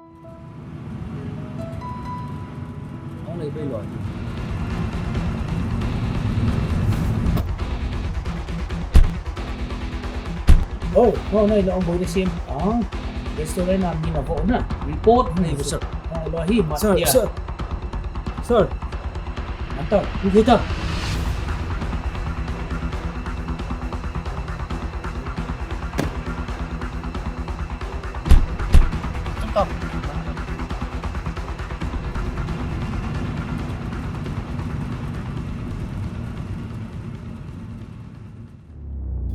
Hung lei bei loi. Oh, no, no, no, ong boi na sim. Ah, restaurant na mi na vo na. Report na, sir. Ah, lo hi, mat dia. Sir, sir. Sir. Anta, tu kita. Anta.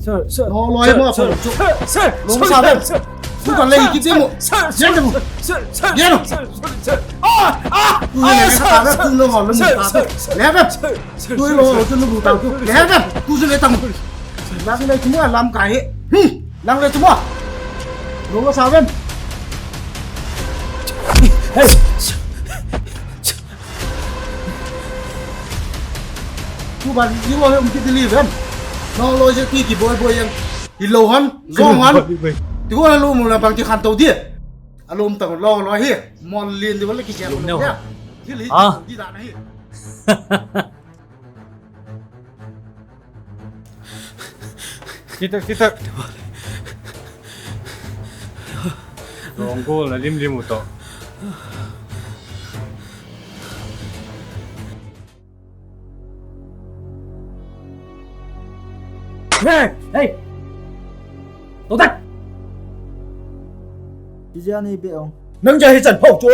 Sir, sir. No, loi mo, sir, sir, sir, sir, long sa dem. Sir, tu kan lei ki mo. Sir, sir, sir, sir, sir. Ye no. Sir, sir, sir. Ah, ah, tu le ka ta tu lo ho lo ta. Le ba. Tu lo ho tu lo ta tu. Le ba. Tu le ta. Lang le tu mo lam kai. Hmm. Lang le tu mo. Long sa dem. Hey. Chu ban, ni lo he um ki deliver. No lo je ki ki boi boi yang. Ilou han, zong han. Tigol alom u le bang kikhantou di. Alom tang lo lo hi. Mol lien di bol le kichia lo dia. Thil hi di da na hi. Sitak, sitak. Ronggol na limlim u to. Hey, hey. Totak. Ijia nei be ong. Nang ja hi chan phau chu.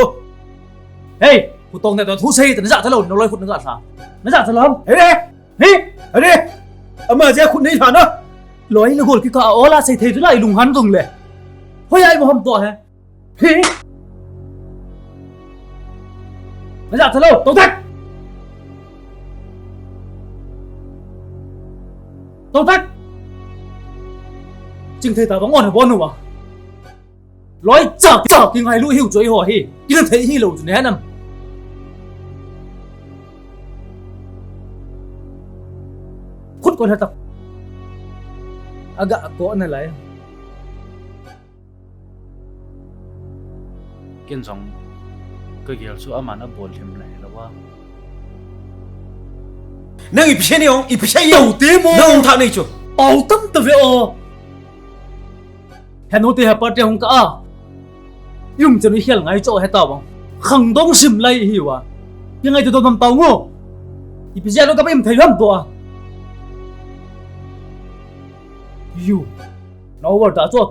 Hey, khu tong ne to thu sei ta na ja ta lo, na loi khut na ga sa. Na ja ta lo. Hey, hey. Hi! Are! Ama jia khut nei tha na. Loi le gol kikah a ola sei thei chu lai lunghan jong le. Hoi ai mo ham to he. Hi! Na ja tha lo, to tak. To tak. Ching thei ta bang on bon wa. Loi chak chak kingailu hiu chu eiho hi. Kina thei hilou chu ne nam. Khut kon ha tak. Aga ko na lai. Ken jong ka gel chu aman abol him lai lo wa. Nang ipi sei ni ong, ipi sei ong. Te mo. Nang ong tha nei chu. Pau tam ta ve o. Henu te ha party hung ka a. Yung chanu hial ngai cho he ta bang. Khang dong sim lai hi wa. Ki ngai to dom tau ngo. Ipi jia lo ka bim thei lam to a. You. No word ta cho.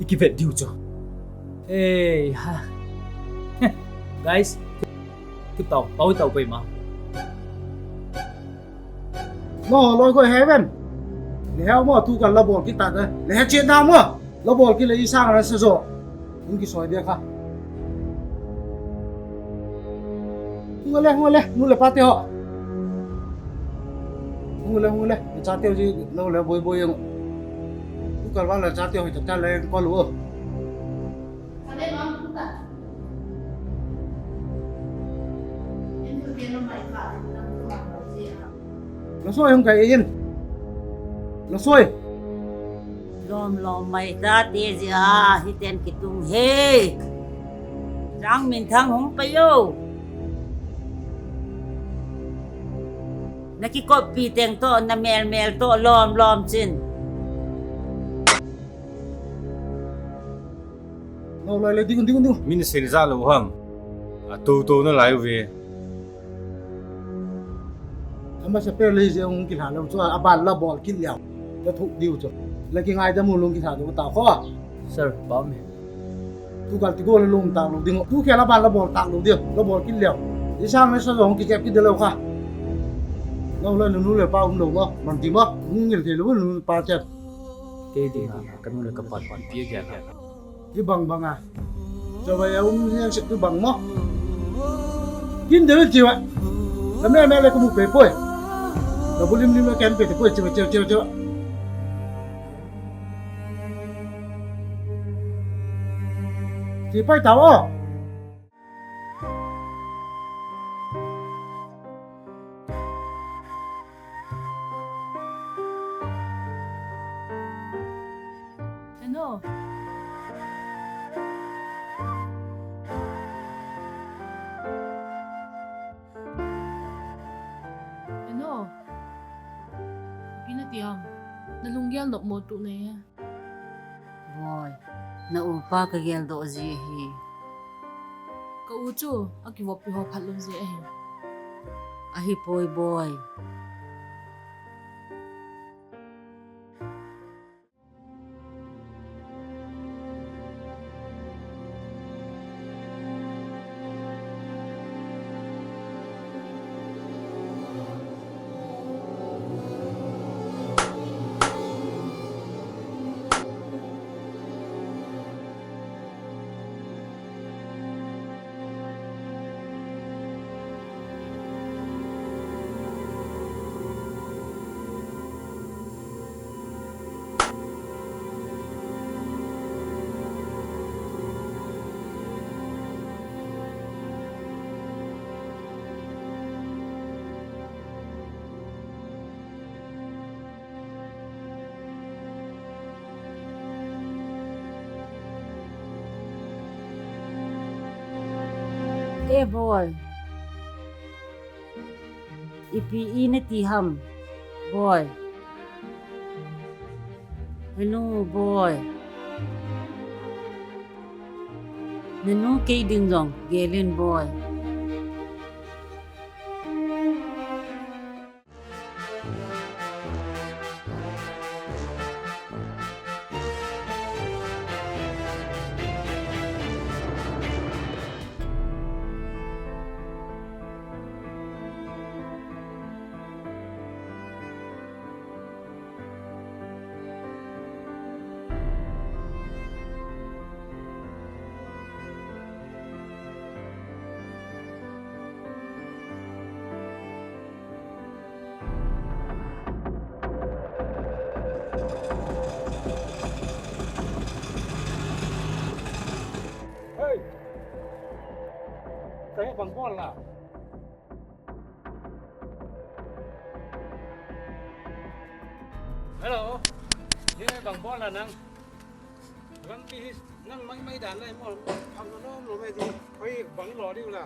Iki vet diu cho. Hey, ha. Guys. Kip tau, pau tau pei ma. Mo, loi koi heaven. Le heo mo, tu kan la bol kit ta de. Le he chet na mo. La bol kit le isang ra se jo. Hung kisoi dia kha. Hung le, hung le, nu le pa te ho. Hung le, hung le. Cha te ho ji, lo le boi boi yang. Tu kan wa la cha te ho ta le ko lo. Lasoi hung kai in. Lasoi. Lom lom mai ta te jia hiten kitung he. Jang min thang hung pa yo. Na kikoppi teng to, na mel mel to, lom lom chin. Lo loi le ding, ding, ding. Min sin ja lo ham. A to to na lai ve. Amasa per le je hung kila lo chu aban la bol kit leo. Ka thuk diu chu. La kingai da mu lung kitha diu ta kho. Sir, ba mi. Tu kal ti go le lung ta lo ding. Tu ke la ban la bol ta lo diu. La bol kit leo. Isang le sa jong ki jep kit de lo kha. Lo le nu le pa um lo ma. Man ti ma. Hung ngil te lo nu pa che. Kei ding a, ka nu le ka pa, pa, pi a gen a. Ki bang bang a. Chabai a um hian sek tu bang mo. Kin de ti wa. Ka me me le ka mu pe poi. Ka bu lim lim le ken pe te poi, chiwa, chiwa, chiwa, chiwa. Ti pai ta wa. Eno. Eno. Ipi na ti ham? Na lunggel nop mo tu nei he. Boi, na upa ka geldoh ji ahi. Ka u chu a kivoppi ho phat lou ji ahi. Ahi poi boi. Eh, Boi. Ipi i nati ham, Boi? Henu, Boi. Nanu kei ding jong gel in, Boi. Hey! Kahe bang bol la. Hello. Ye bang bol la nang. Lampi hi nang mai mai dan lai mo. Phang lo lo mai di. Hoi bang lo di la.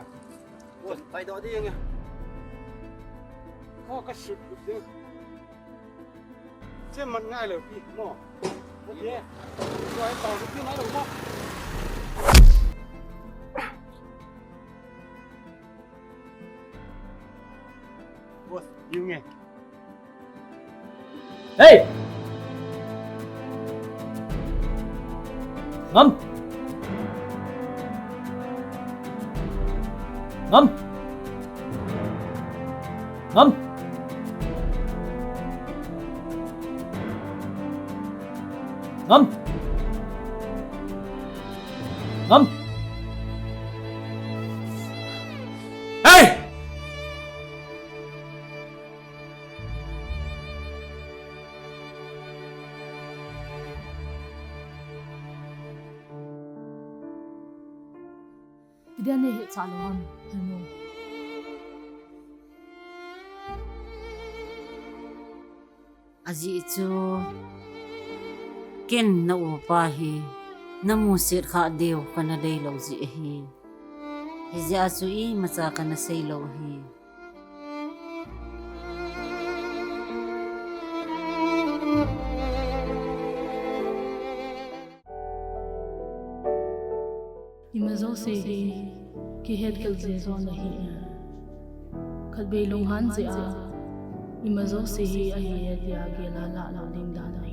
Wo, pai do di nge. Ko ka sut di. Che man ngai lo pi mo. Mo ye. Ko ai tao di mai lo mo. Boss, you nge. Hey! Ngam! Ngam! Ngam! Ngam! Ngam! Hey! Tidia nei hetsah lou ham, Hanu? Ajeh chu ken na upa hi na musit kha deu kana dei lou jeh ahi. Hijeh a chu imacha kana sei lou ahi. Ima jouse hi kihet kal jeh joh ahi. Khatvei lunghan jeh a ima jouse hi ahi e tia gel a lah lou ding dan ahi.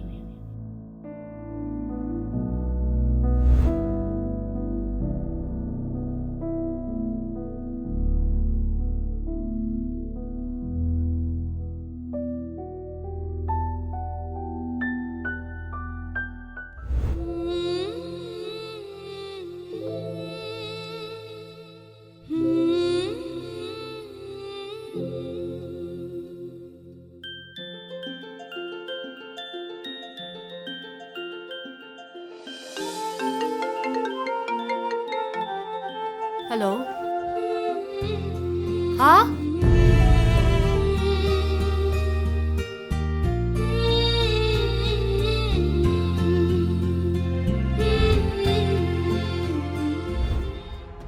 Hello. Ha?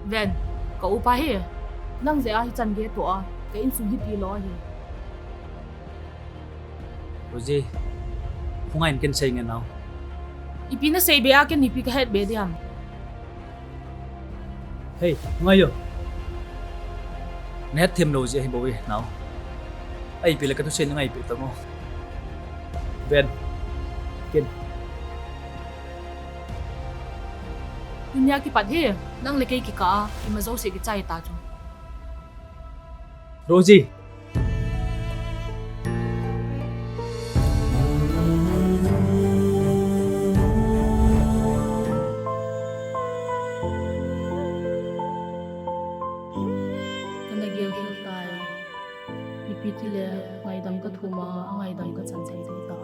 Ven, ka upa hi. Nang jeh a hichan gei toh a, ka insung hi tilou ahi. Rosie, hung in ken sei nge nao. Ipi na sei be a ken ipi ka het be diam. Hei, hung in o. Na het them lou jeh ahi bou e nao. Ipi le ka thusei na ngai pe tang o. Ven, ken. Tunia kipat hi, nang le kei kikah a, ima jouse kichai ta chu. Rosie. Kana gel gel tai. Ipi ti le ngaidam ka thum a, angaidam ka chan thei thei ta.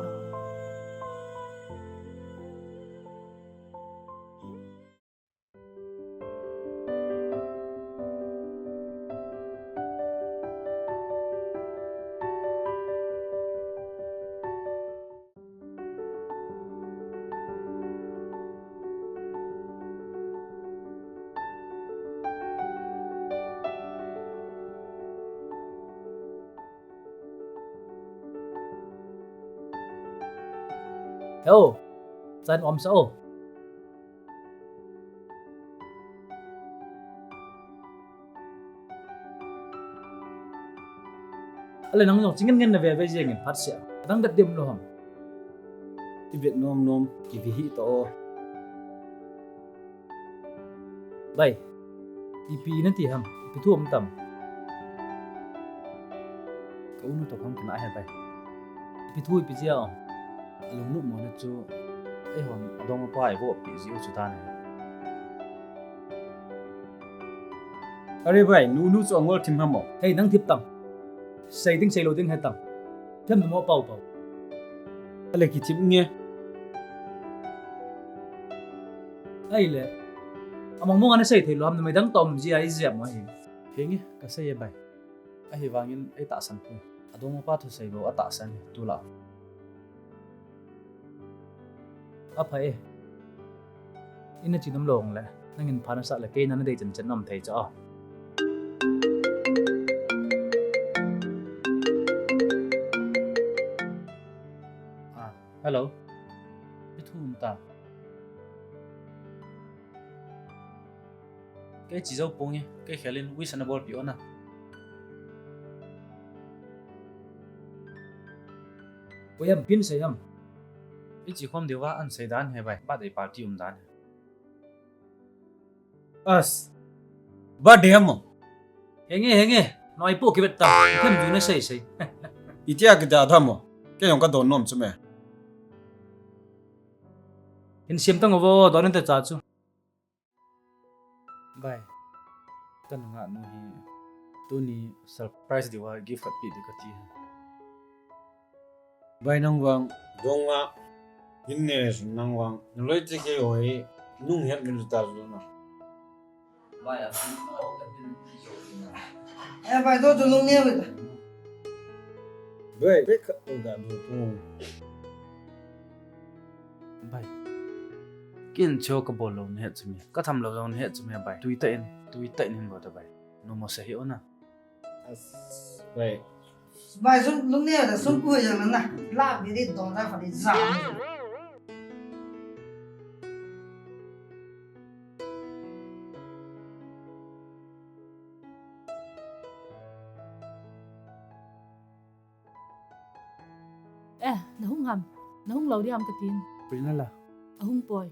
He o, chan um sa o. Ale nang jong chi ngen ngen na ve ve jeng in phat sia. Dang dat dem lo ham. Ti vet nom nom, ki vi hi to o. Bai, ipi nati ham, ipi thu um tam? Ka u nu toh khang kina he bai. Ipi thu ipi jia um? Alung nu mo na chu, eihon adong apa ivo pi ji u chu ta ne. Are bai, nu nu chu angol thim ham o? Hei, nang thip tang. Sei ding sei lo ding he tang. Them mo pau pau. Ale ki thip nge. Ai le. Amang mong ana sei thei lo ham, na mai dang tom ji ai jep mo hi. Henge, ka sei e bai. Ahivangin ei tahsan poi. Adong apa thusei bou atahsan hi, tu la. Apha e. Ina chi nom lo le. Nangin pha na sa le kei na na dei chen chen nom thei cha. Ah, hello. Ipi thu um ta? Kei chi jou ponge, kei khelin wish ana bolpeh o na. Koi ham, ipin sei ham? Ichi khom diuva ana sei dan he bai, birthday party um dan he. As, birthday ham mo? Henge, henge, noi po kivet ta, them ju na sei sei. Itia kida tham mo? Kei jong ka don nom chu me. Hin siam tang uvo, don in ta cha chu. Bai, ka nungah nu hi tuni surprise diuva gift khat pe ding kati. Bai nang vang. Donga, hin ne nang vang. Naloi te kei hoi, nung het mi lu ta lu na. Bai, a, eh, bai, do tu lung ne. Bai, pe khat ga du tu. Bai. Kin cho ka bol lou nahet chu me. Ka tham lou jong nahet chu me bai. Tui tah in, tui tah in hin bol ta bai. Nomo sa hi o na. As, bai. Bai, sum lung ne da sum ku jang na. La bi ri don da fa ri za. Eh, na hung ham? Na hung lou ding ham katin. Pui na la. Ahung poi.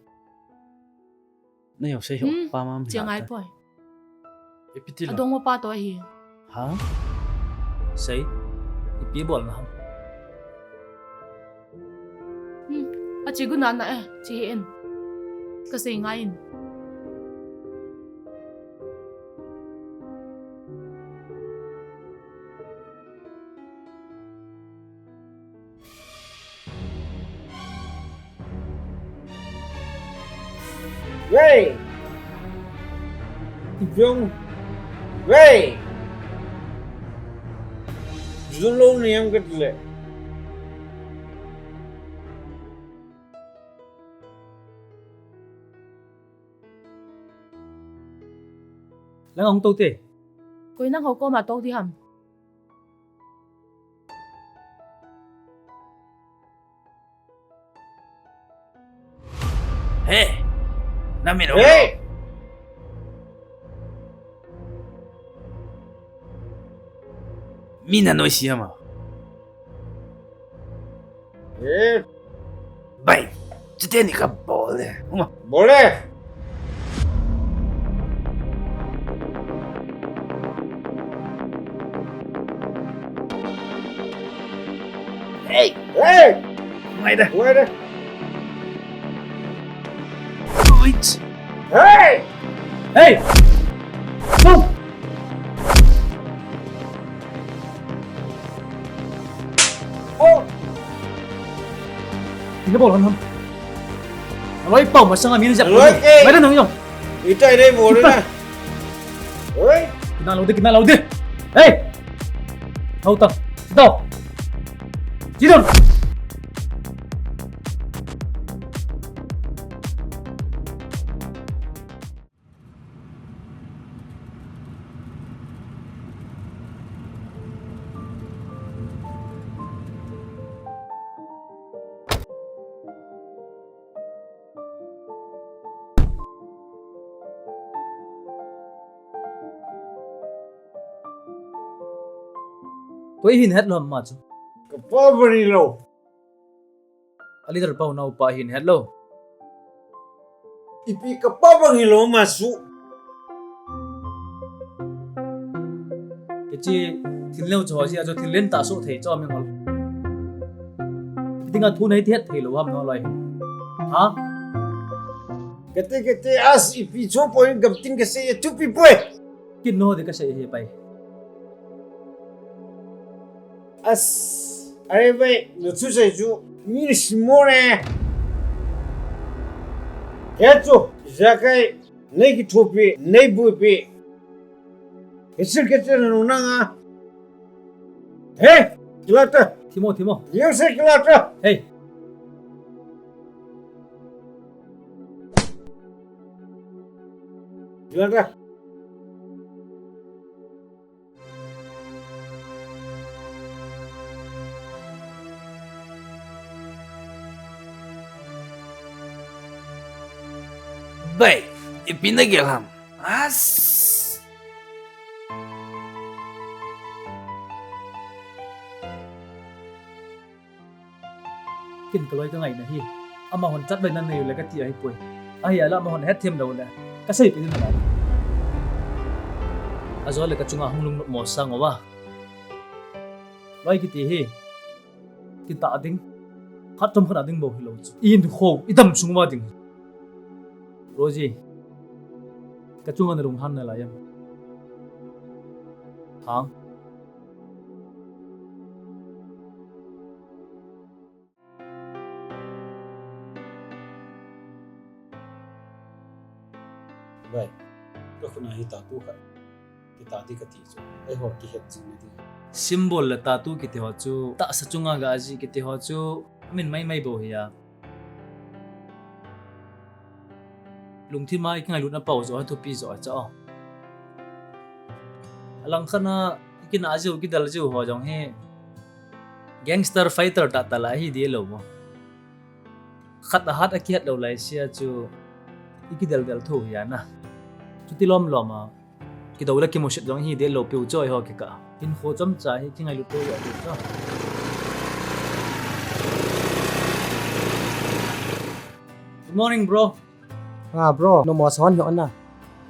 Na yo sei ho, hmm, pa mam hi chiang la ai ta. Poi. Ipi ti la? Adong pa to ahi. Ha? Sei. Ipi bol na ham? Hmm. Achi gu na na eh, chi hi in. Ka sei ngai in. Wei! Jong. Wei! Jun lo ni yang ket le. Lang hung to te. Koi nang ho koma to di ham. He! Na min ho. He! Mi na noi siam a. He! Bai, chuteni ka bol le. Hung a. Bol le. Hey! Hey! Ngai da. Ngai da. Uits. Hey! Hey! Move! Oh! Ina bol ham ham. Aloi pau masang amin jak. Aloi ke. Mai da nang jong. Ita ina bol na. Oi. Kina lo de, kina lo de. Hey. Hau ta. Sit down. Sit down. Koi hin het lou ham ama chu? Kapa bang hilou. A leader pa u naopa hin het lou. Ipi kapa bang hilou ama chu? Hiche thil neo chu ho jeh a chu thil lentah soh thei chu mi ngol. Ipi dinga thu nei ti het thei lou ham naloi hi? Ha? Kati kati as ipi chu poi gam tin kasei thupi poi. Kin no de kasei hi pai. As, are bai, na thusei chu, mi na simmo ne. Kei chu, ijakai, nei kithopi, nei buipi. Kisil kisil na nung nanga. Hey, kilata. Thimo, thimo. Yose kilata. Hey. Kilata. Bai, ipi nagel ham? As. Kin kaloi kangaina hi. Amahon chatloina nei u le kati ahipoi. Ahia la amahon hetthem lou le. Kasei peh ding nalai. Ajole kachunga hung lungnop mo sang uva. Loi kiti hi. Kitah ding. Khat chom khat a ding bou hilou chu. I hinkho, i dam sung uva ding. Rosie. Kachunga na lunghan nalai em? Hang. Bai, kakhut a hi tattoo khat kitah ding kati chu, eiho kihet jing na ding. Symbol le tattoo kiti ho chu, tahsa chunga ga ajih kiti ho chu, amin maimai bou hi a. Lungthim a i kingailutna pao joh a thupi joh a chu. Alangkhat a i kinah jiu, kidel jiu ho jong hi gangster fighter tah tah la hi ding lou mo. Khat a hat a kihet lou lai sia chu i kidel del thou hi a na. Chuti lom lom a. Kidou le kimusit jong hi ding lou piu chu eiho kikah. Hinkho chomcha hi kingailut thou joh a chu. Good morning, bro. Ah, bro, nopmo sa hon hi o na.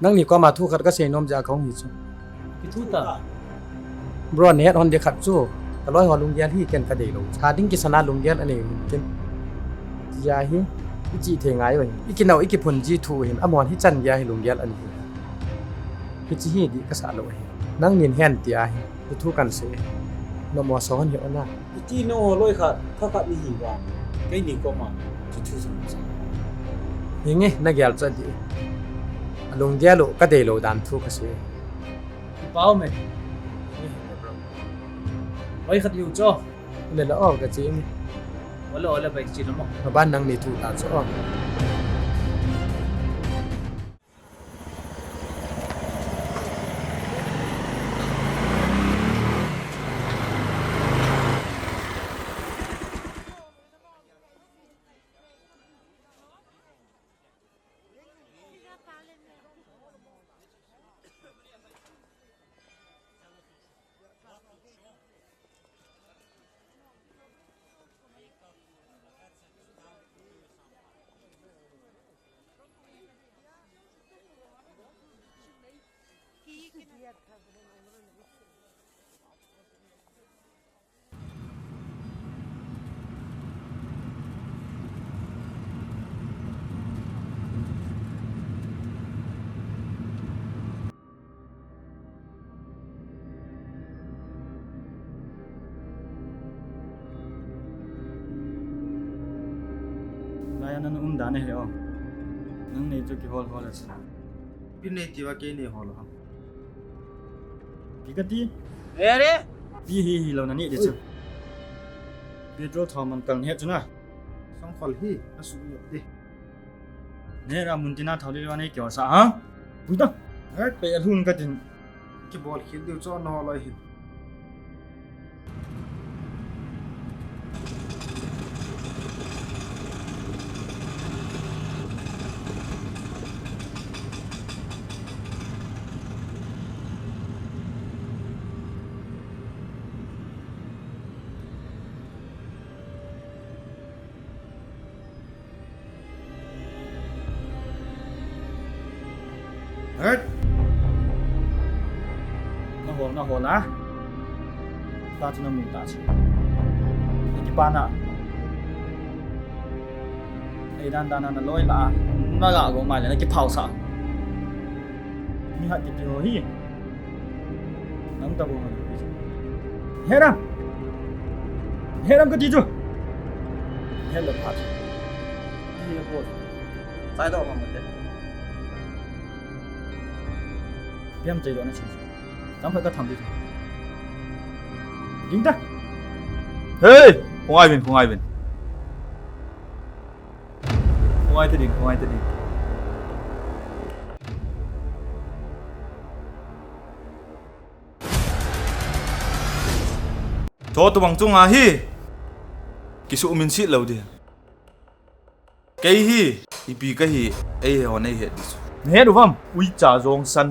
Nangni koma thu khat kasei nom jeh a kahung hi chu. Ipi thu ta? Bro, nahet hon ding khat chu. Kaloi ho lunggel hi ken kadei lou. Cha ding kisan a lunggel anei u hin ken. Tia hi, i chihthei ngai u ahi. I kinau, i kiphun ji thu u hin, amahon hichan geiya hi lunggel anei u. Hiche hi dih kasah lou ahi. Nangnin hen tia hi. Chu thu kan sei. Nopmo sa hon hi o na. Iti nangho loi khat, tha khat ni hi vang. Keini koma, chu thu sung sa. Hinge, nagel chu adih. Alunggel u, kadei lou dan thu kasei. Kipah um e. Loi khat hiu chu. Le la o, kache inge. Ole, ole, bai che lamo. Maban nangni thu ta chu o. Laiya nana um dan ahi o. Nang nei chu kihol hol a chu. Ipi nei tia kei nei hol ham? Ipi kati? Ere? Ipi hi hilou nani di chu. Petrol thao man kal ni chu na. Songkhol hi, asuh ni di. Nera mun tina thao lilou nei kio sa ha? Pui ta. Ngat pe alhun katin. Kibol khel diu chu naloi hin. Hurt. Na hol, na hol a. Ta chu na mu ta chu. Ni ki pa na. Ei dan dan na loi la. Na ga go mai le na ki phau sa. Ni hat ki ti ho hi. Nang ta bo ma. Heram. Heram ka ti chu. Hel la pha chu. Ni ko. Sai do ma ma te. Piam chai do na chin. Tam pha ka tham di chu. Ding ta. Hey! Khongai vin, khongai vin. Khongai ta ding, khongai ta ding. Tho tobang chunga hi kisuh min sit lou di. Kei hi ipi kahi, eiho neihet di chu. Nahet uvam, uicha jong san.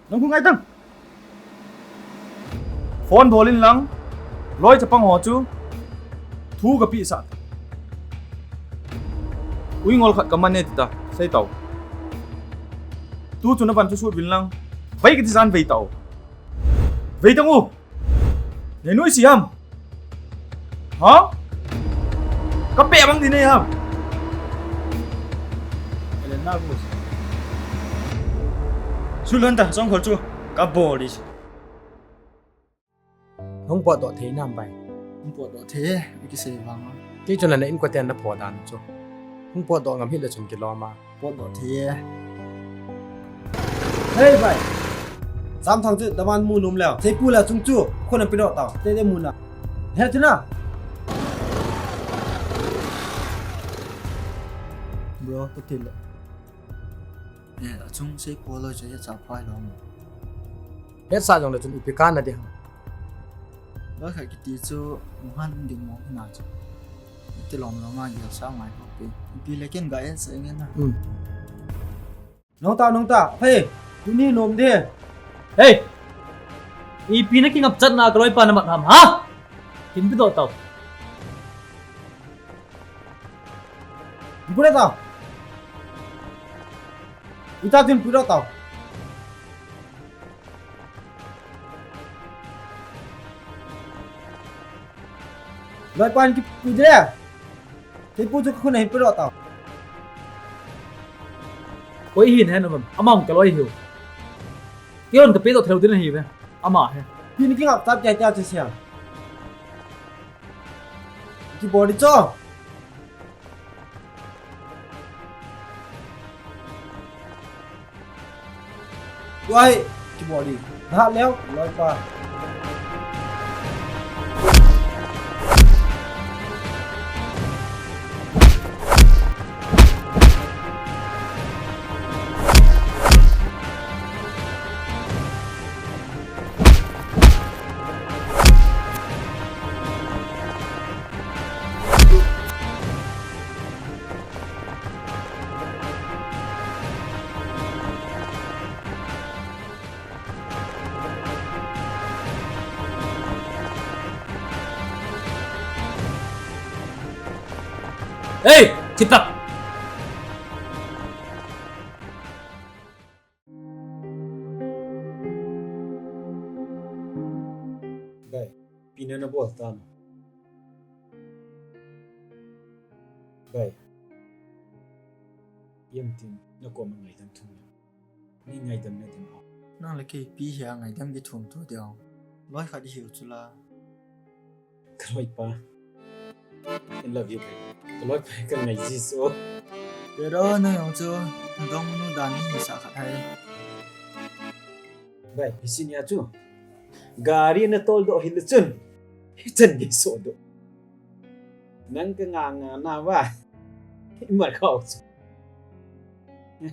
Nang khu ngai tang. Phone bol in lang, loi chapang ho chu thu kapeh sah. Uingol khat kaman e ti ta, sei tau. Tu chu na van chu sut vin lang. Vei kati jan vei tau. Vei tang u. Nei nuisat ham? Ha? Ka pe bang di nei ham? Ele na gus. Sulon ta, song khol chu. Ka bol di. Hung potdoh thei nam bai. Hung potdoh thei, i kisei vang. Kei chun la na inkoten na pho dan chu. Hung potdoh ngam hile chun kilom a. Potdoh thei e. Hei bai. Samthang chu daman mu nom leo. Seipu la chung chu. Khun an pedoh tau. Tete mu na. He chu na. Bro, ka til. Eh, achung seipu loi chu hecha phai lom. Hecha jong le chun ipi kana di ham. Loi khat kiti chu muhan ding mo hina chu. Ti lom lom a gel sa ngai ko pi. Pi le ken ga en sa ngen na. Hmm. Nong ta, nong ta. Hey, tuni nom de. Hey. Ipi na kingap chat na ka loi pa na mat ham, ha? Kin pi do tau. Pi do tau. Ita tin pi do tau. Loi pan ki pu de. Te pu chu ka khun a hin pu lo tau. Koi hin hen am, amang ka loi hiu. Kion ka pe to theu din hi ve. Ama he. Pin ki ngap tap jai ta che sia. Ki body cho. Wai, ki body. Dah leo, loi pa. Hey, chipak. Bai, ipi na na bol ta na. Bai. Yam tin, na koma ngaidam thum. Ni ngaidam na din o. Nang le kei ipi hi a ngaidam kithum to de o. Loi khat i hiu chu la. Ka loi pa. I love you, bai. Ka loi pa ka ngai ji so. Pero na yong chu, dong nu dan ni sa khat hai. Bai, hi sin ya chu. Gari na tol do hi le chun. Hi chan ni so do. Nang ka nga nga na ba. Hi mar khau chu.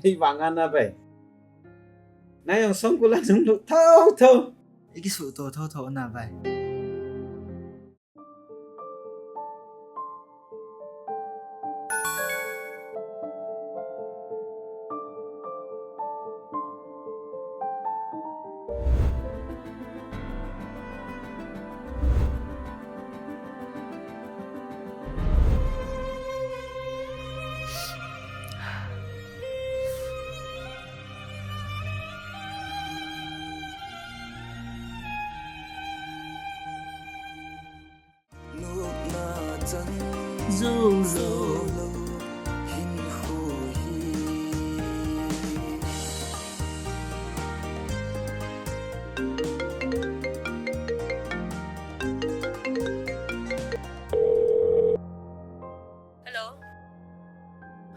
Hi ba nga na bai. Na yong song kula nung lu thau thau. I ki su to thau thau na bai. Zolo. Hello.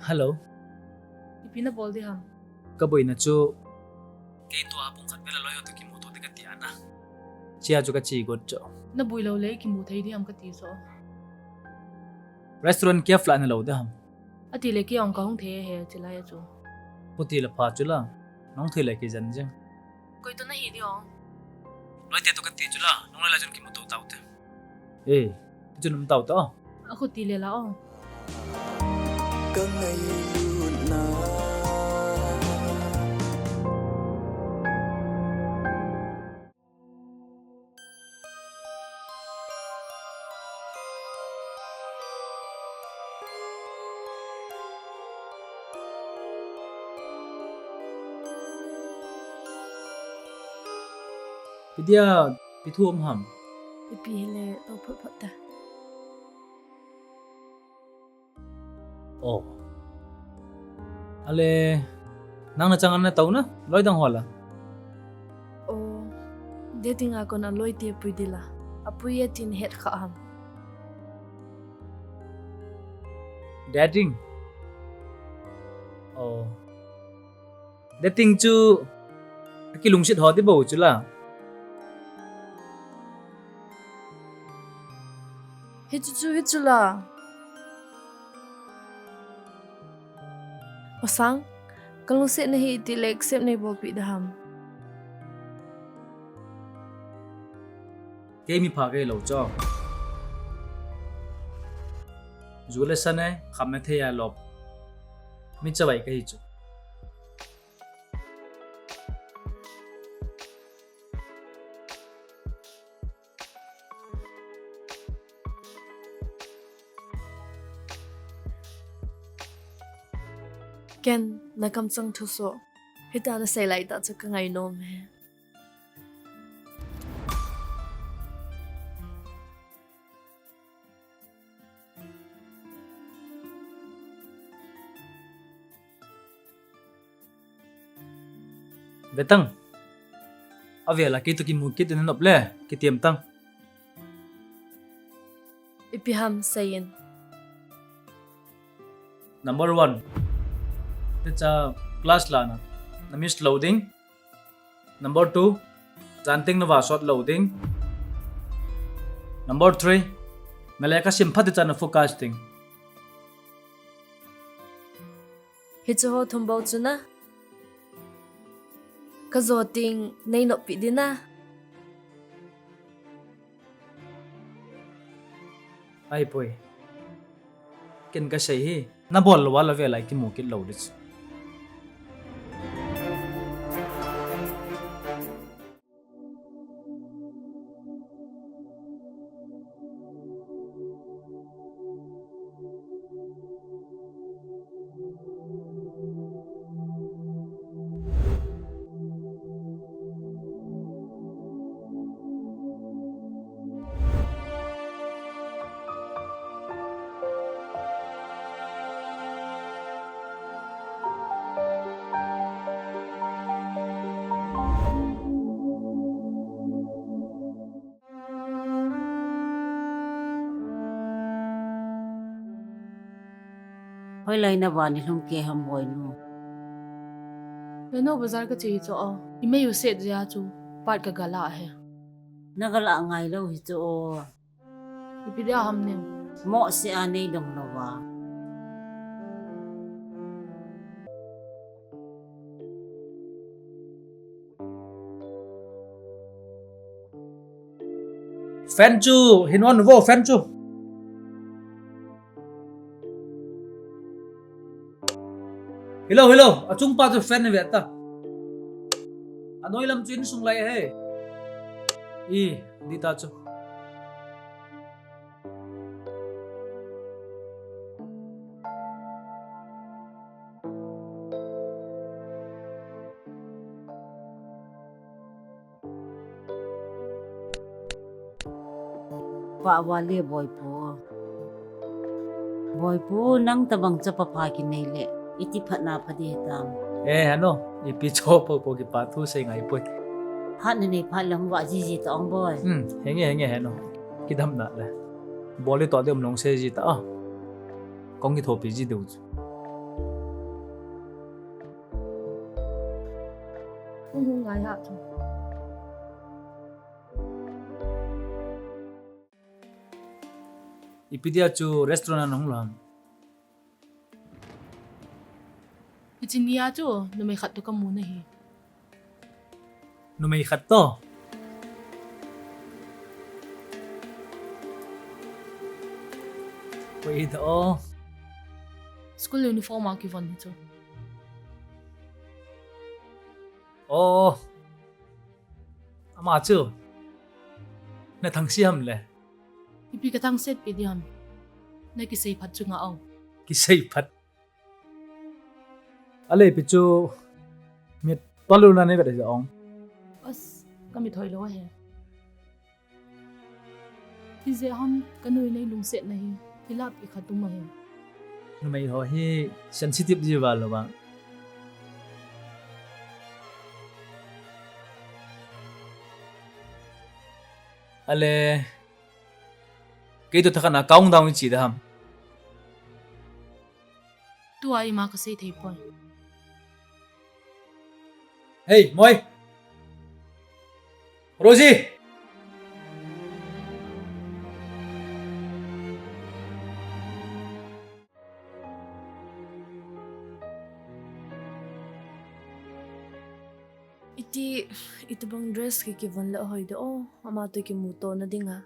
Hello. Ipi nabol ding ham? Kaboina chu, kei tua pung khat vel a loi ho toh kimuto ding kati ana. Chia chu kache got chu. Naboi lou le kimu thei ding ham kati chu. Restaurant cafe la nalou ding ham? Ati le kei jong kahung thei ahi chulai a chu. Khuti le pha chu la. Nahung thei le kijen jeng. Koi toh nahi ding ham? Loite toh kati chu la. Nahung loi lai chun kimuto taute. Eh, tichun um taute o. Akhuti le la o. Ka ngailutna. Ipi dia, ipi thu um ham? Ipi hile, lou phot phot ta. Oh. Ale, nang nachang ana tou na, loi dang ho la? Oh, dating a kon a loite pui ding la. Apui e tin het kha ham? Dating? Oh. Dating chu, akilungset ho ding bou chu la. Hichu chu, hichu la. Masang, kalungset nahi ti le accept neibolpi ding ham? Kei mi pha kei lou chu. Ju le sa ne, kham ne thei a lop. Mi chavai kahi chu. Ken, na kamchang thusoh. Hitia nasei lai tah chu ka ngainom e. Ve tang. Avel a kei toh kimu kit in nop le, kitem tang. Ipi ham seiyin. Number one. Hiche class la na, na miss lou ding. Number two, jan teng na vah sot lou ding. Number three, na lekha sim phat ding chan na focus ding. Hiche ho thum bou chu na. Ka jo teng nei noppi ding na. Ahipoi. Ken ka sei hi. Na bol lou a la ve lai kimu kit lou ding chu. Hoilai na vah ni lhung kei ham boinu? Leno bazar ka che hi chu o. I mei u set jeh a chu pat ka gala hi. Na gala ngai lou hi chu o. Ipi dia ham ne? Mo se a nei dong lou va. Fan chu, hin on vo fan chu. Hello, hello. Achung pa chu fan ve ta. Anoi lam chu insung lai he. I, di ta chu. Pahvale boipu. Oi pu, nang tabang chapa pha kinei le, iti phatna pha ding hitam. Eh, hano, ipi cho po po kipa thu sei ngai poi. Phat na nei phat lang va jiji ta ong boi. Hmm, henge, henge, hano. Kidam na le. Bol le to de um long sei ji ta a. Kong kithopi ji deu chu. Hung hung ngai ha chu. Ipi dia chu restaurant a nahung lou ham? Hiche nia chu numei khat toh kamu nahi. Numei khat toh? Koi toh? School uniform a kivon hi chu. Oh. Ama chu. Na thangse ham le? Ipi ka thangse pi di ham. Na kisei phat chu nga o. Kisei phat. Ale ipi chu mit palu na nei vet a ong. As, ka mit hoi lou ahi. Ijeh ham ka nui nei lungset na hi, hilai khat um ahi. Numei ho hi sensitive ji val lou va. Ale, kei toh thakhat na countdown i chi da ham. Tua ima ka sei thei poi. Hey, Moi! Rosie! Iti, itobang dress ki kivon le hoi de o, ama toh kimuto na dinga.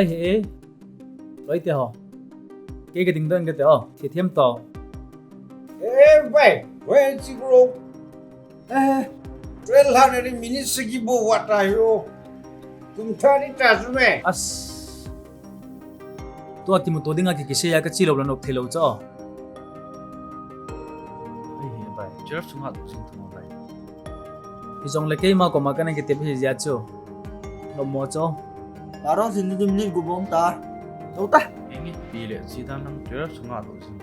Ai he, loi te ho. Kei ka ding dong ka te o, thi thiam to. Eh, bai, bai, chi bro. Eh, twelve hundred minutes sagi bo wa ta yo. Kum tha ni ta su me. As. Tua kimuto dinga ki kisei a ka chi lou la nop thei lou cho. Ai he bai, twelve sunga dou jing thum bai. Hijong le keima koma kana kitep hi jia chu. Nop mo cho. Baro sin ni dum ni gu bom ta. Dou ta. Eng ipi le chi dan lang twelve sunga dou jing.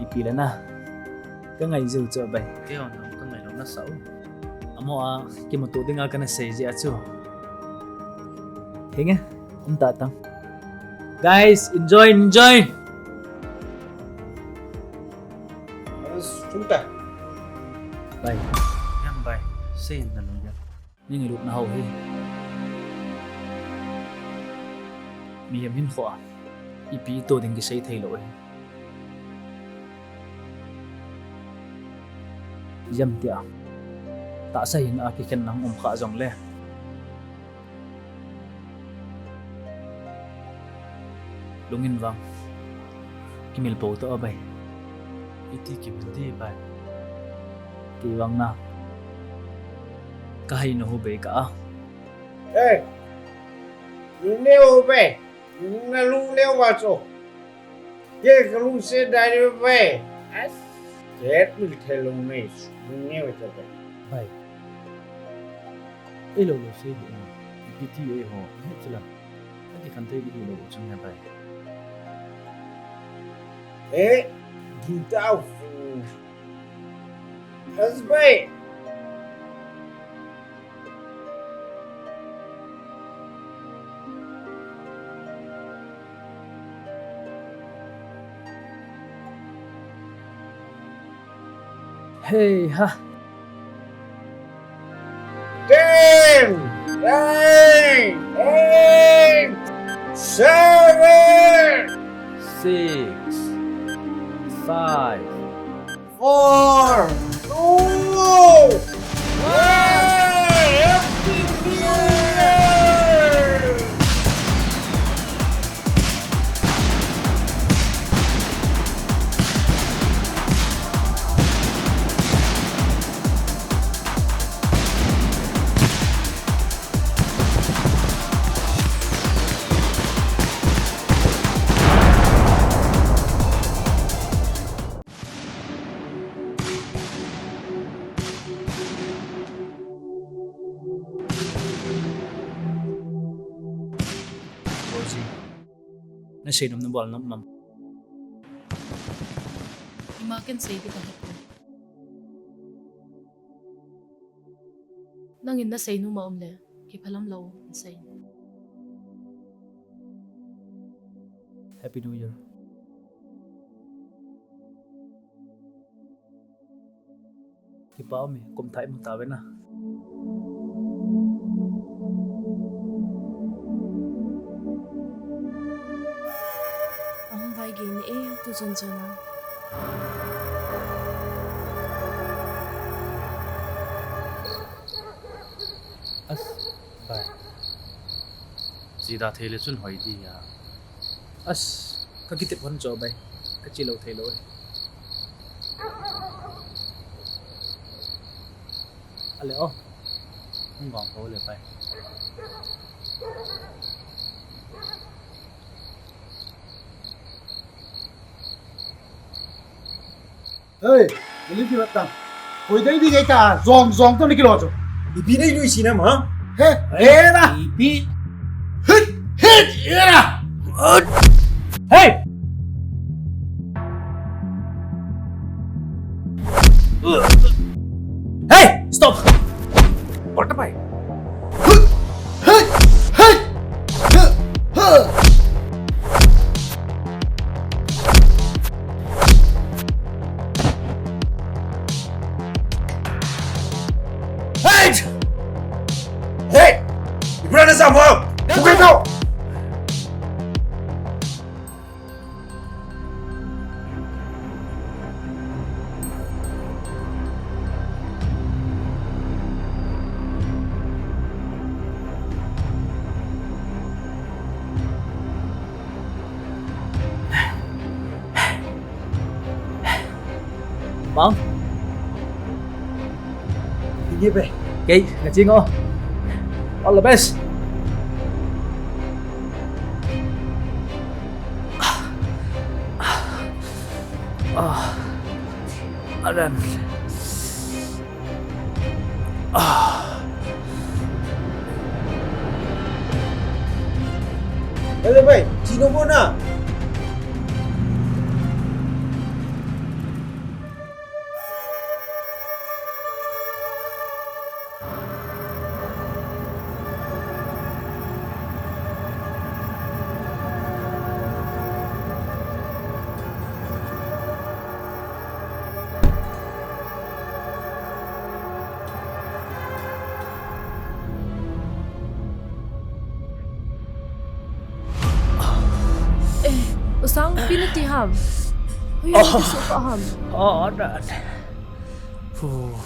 Ipi le na. Ka ngai jou cho bai. Kei hon ka ngai lou na sa u. Amo a kimuto dinga kana sei jia chu. Henge, um ta tang. Guys, enjoy, enjoy. Bye. Em bai, sei na lung ya. Ni ngai lut na hau hi. Mihem hin kho a. Ipi to ding kisei thei lou hi. Jam tia. Tahsa hin a kikhen nang um kha jong le. Lungin vang. Kimil po to a bai. Iti kimil di bai. Kei vang na. Ka hai no hu bei ka a. Hey. Lung neo bai. Na lung neo va cho. Kei ka lungset dai le bai. As. Kei tu thei lung nei. Lung neo cho bai. Bai. Ei lou lou sei di. Ipi ti ei ho. He chila. Ati khan thei di lou chung ya bai. Eh. Di tao. As bai. Hey ha. Ten, nine, eight, seven, six, five, four, two, one. Happy New Year! Nasei nom nabol nom mam? Ima ken sei ding kahet poi. Nangin nasei nom a um le, kiphalam lou in sei. Happy New Year. Kipa um e, kum thah imu tauve na. Ahung vai gei ni e, tu chon chon a. As, bai. Jida thei le chun hoi di a. As, ka kitep hon cho bai. Ka chi lou thei lou e. Ale o. Hung vang pho le pai. Hei, nali ki batang. Koi dai di ngai ta, zong zong to ni kilo cho. Ipi nei lui sinam ha? He, era. Ipi. Hit, hit, era. Hey! Hey, stop! What am I? Hey! Hey! Ibrana Samuel! Bukan kau! Bang. Sige, pre. Okay, kachingo. All the best. Ah. Aran. Ah. Hello, bhai. Chino ko na. Eh, Usang, ipi nati ham? Hui, oh, nati sofa ham? Oh, that. Whew.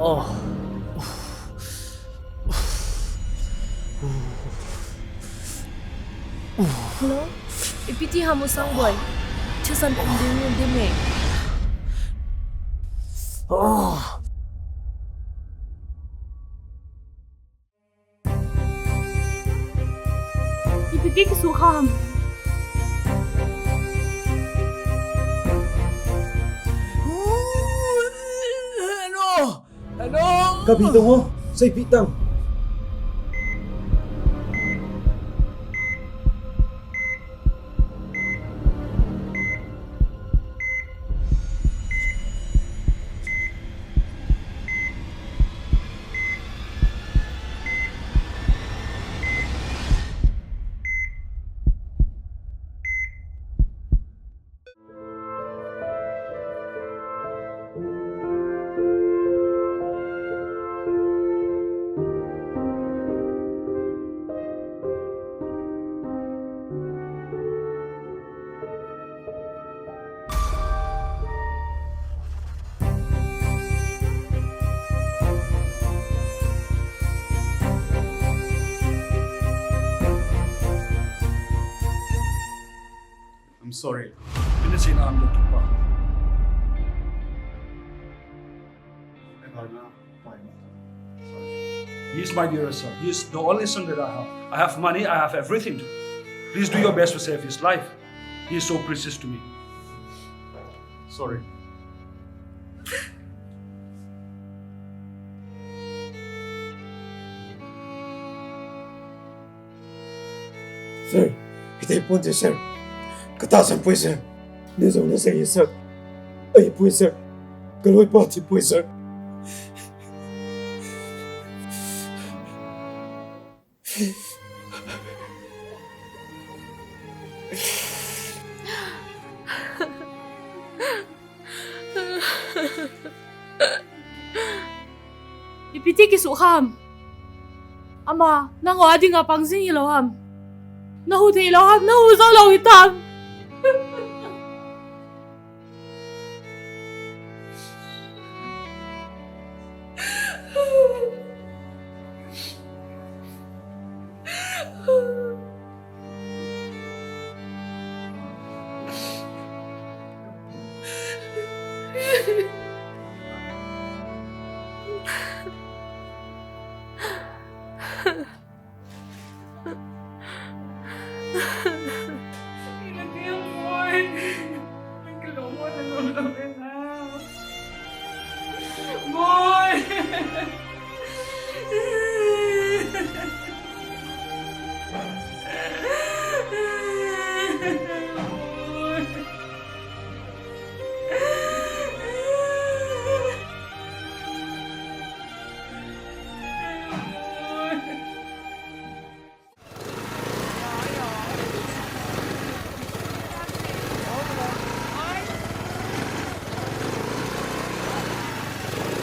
Oh. Hello? Ipi ti ham Usang boy? Thisan um ding, um ding e. Oh. Ipi ti kisukha ham? Hello! Hello! Kapi tong ho, seipi tang. I'm sorry. Pinasin ang doktor pa. He is my dearest son. He is the only son that I have. I have money, I have everything. Please do your best to save his life. He is so precious to me. Sorry. Sir, hiti pon te sir. Ka tahsan poi sir. Nei jong na sei sir. Ahipoi sir. Ka loipa thi poi sir. Ipi ti kisuh ham? Ama, nangho a dinga pang jing hilou ham? Na hu thei lou ham? Na hu jou lou hitam?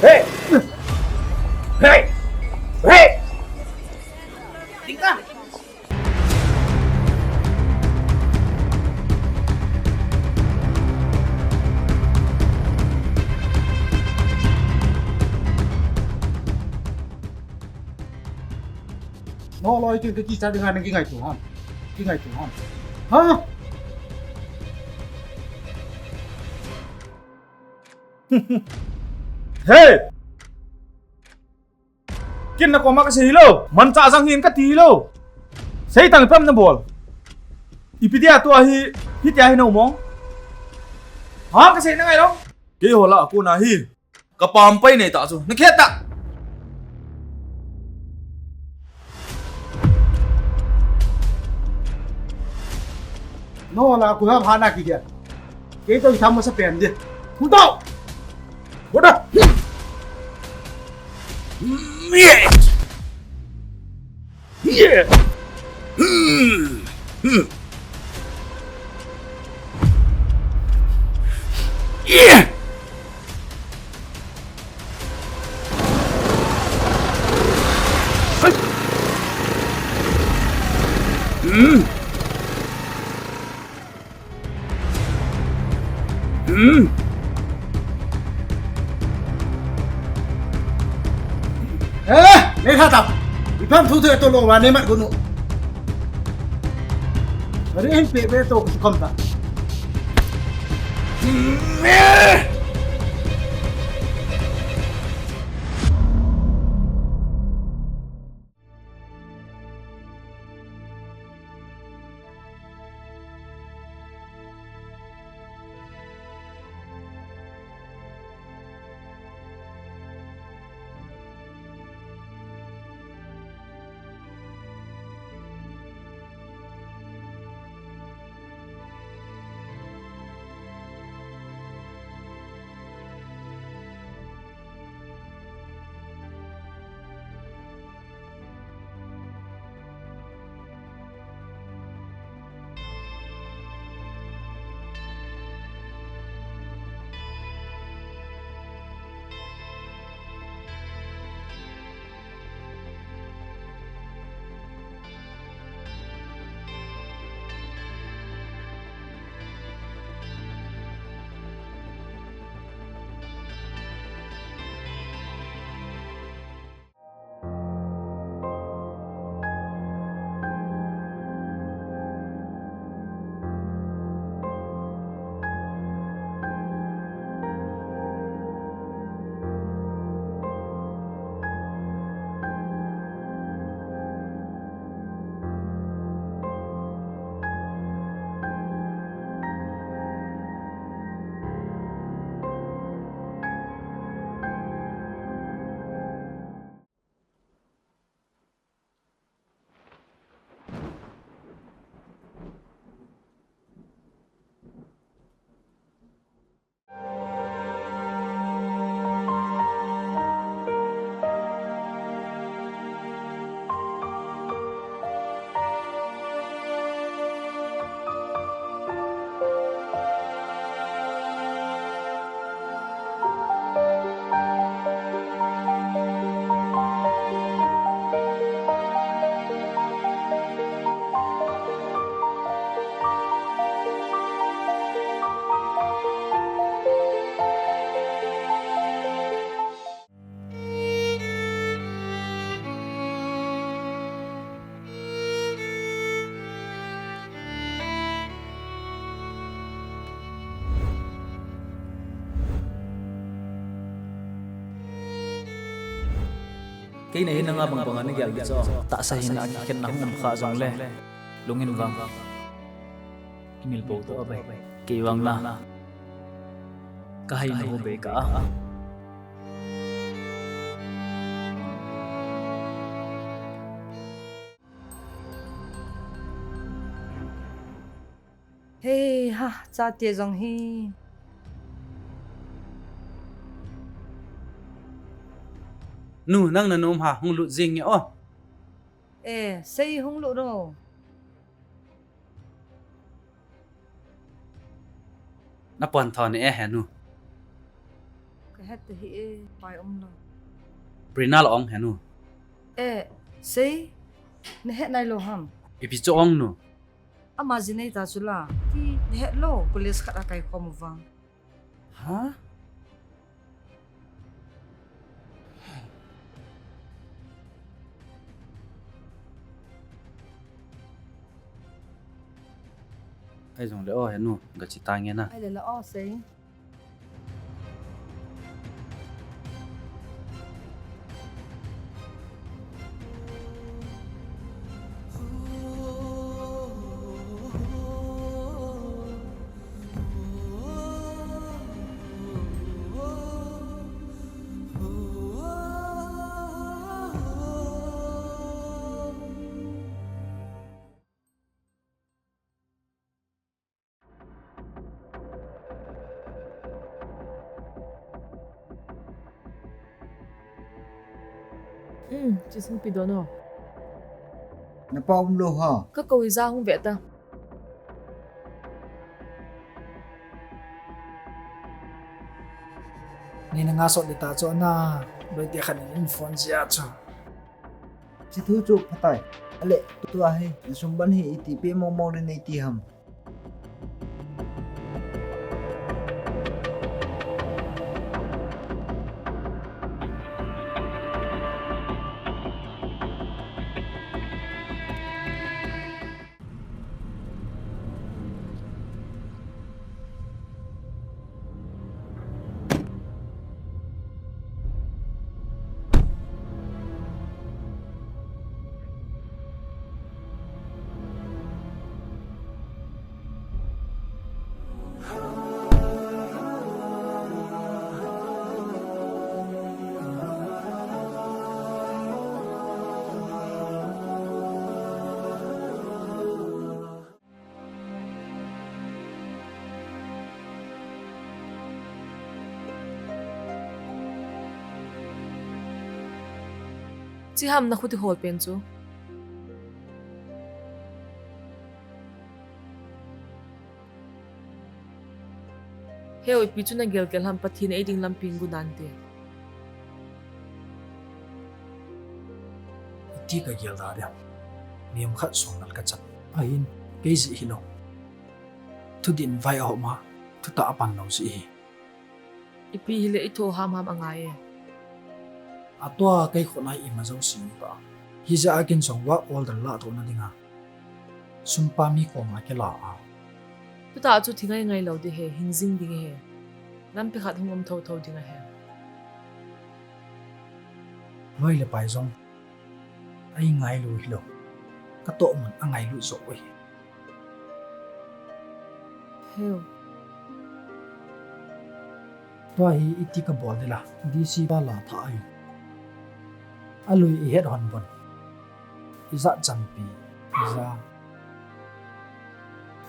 Hey! Hey! Hey! Ding ka! Naloi kin ka kicha dinga nang kingaito ham. Kingaito ham. Ha? Hey! Ken na koma kasei lou. Manchah jang hin kati lou. Sei tan pem na bol. Ipi dia tua hi, hitia hi na um mong. Ha, kasei na ngai lou. Keiho lah a kona hi. Ka pampai nei ta chu. Na khet ta. Naloi a kona pha na kidia. Kei toh i tham masa pen di. Hung tao! Boda! Yeah! Yeah! Hmm. Hmm. Yeah! Hmm. Hmm. Eh, nei tha ta. Ipi ham thu thu to lo wa nei mat ko nu. Are hin pe pe to ku kam ta. Hmm. Kei na hin nanga bang bang a na gel di chu. Tahsa hin a kikhen na hung um kha jong le. Lungin vang. Kimil po to abai. Kei vang na. Ka hai na ho be ka. Hei ha, chate jong hi. Nu, nang na nom ha, hung lut jing nge o. Eh, sei hung lut ro. Na pon tho ne e he nu. Ka het hi e, pai um lo. Prina la ong he nu. Eh, sei, na het nai lo ham. Ipi chu ong nu. Ama ji nei ta chu la. Ti, na het lo, college khat a kai khom vang. Ha? Ai jong le o he nu, ga chi ta nge na. Ai le la o sei. Um, chi sung pi don o. Na pa um lo ha. Ka ko i ja hung ve ta. Ni na nga sot di ta chu na, bai ti khan in phone jia chu. Chi thu chu phatai. Ale, tua hi, sum ban hi iti pe mong mong le nei ti ham. Chi ham na khuti hol pen chu. Heu, ipi chu na gel gel ham, Pathen in ei ding lampi in gu nante. Iti ka gel da dia. Niam khat song nal ka chat. Ahin, kei ji hi lo. Thu din vai a homa, thu ta a pan lo ji hi. Ipi hile i tho ham ham a ngai e. A tua kei khut nai ima jo si ta. Hijeh a kin jong work order la tho na dinga. Sum pa mi koma kila a. Tuta chu thi ngai ngai lo di he, hing jing ding he. Lampi khat hung um tho tho ding a he. Loi le pai jong. Ai ngailu hi lo. Ka toh mun a ngailu jo hi. Heu. Tua hi iti ka bol dila, D C pa la tha ai. A lui i het hon bon. I ja champi, i ja.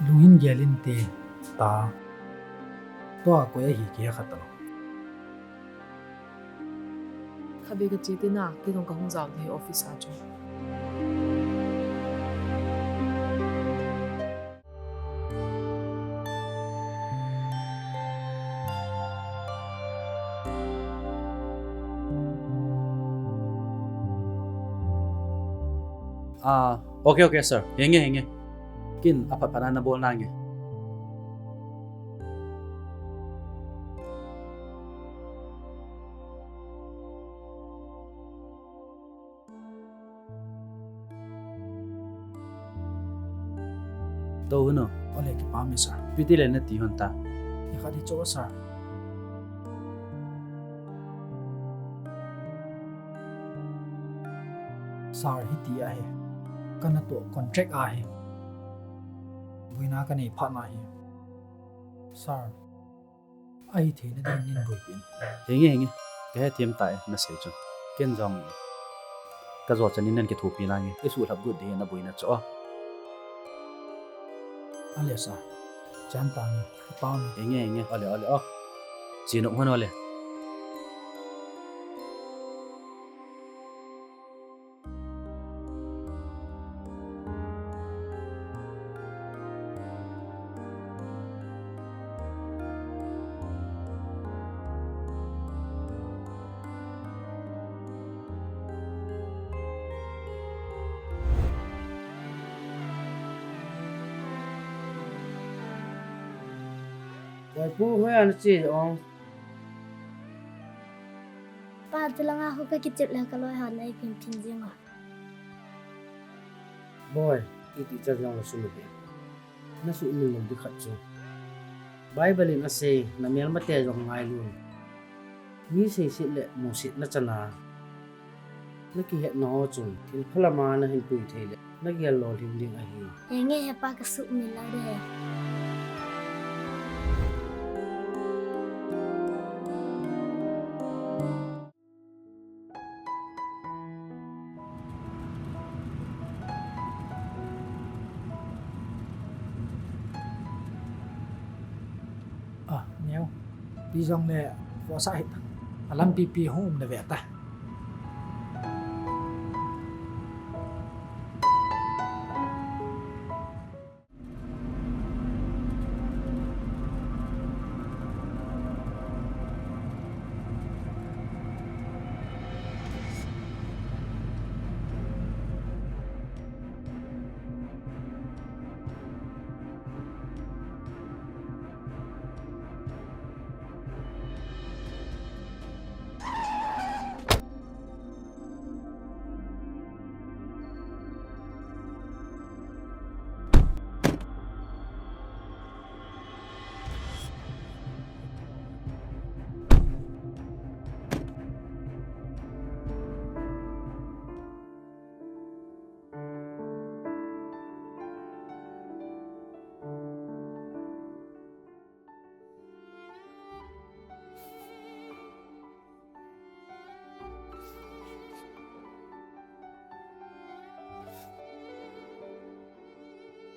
Lungin gelin te, ta. Tua koi ahi ki khat lo. Khatvei ka che te na, kei jong ka hung jao te office a chu. Ah, okay, okay, sir. Henge, henge. Kin, aphat phat na bol nange. Tou hon o. Ole kipah e sir. Ipi ti le nati hon ta. Ikhat hi cho sir. Sir, hiti ahi. Kana toh contract ahi. Boina kanei phat na hi. Sir, ahi theina dingin boipeh in. Henge, henge. Kahethem tai, nasei chu. Ken jong kajo chanin nan kithopi nange. Isuhlhap got ding naboina chu. Ale sir. Chan tange. Pao ni. Henge, henge. Ale, ale, o. Chin um hon ale. Boi pu, hoiya nache ong? Pa, tulanga ho kakichep le kaloi ho nei phin phin jing o. Boi, iti chan jong la sumil e. Nasumil lou ding khat chu, Bible in asei, namelmate jong ngailun. Mi seiset le musetna chana nakihetna ho chun thil phalama nahin pui thei le nagel lolhing ding ahi. Henge he pa, kasumil lou ding. A, neo. Pi jong le, khosa hita. Alampi pi hung um le ve ta.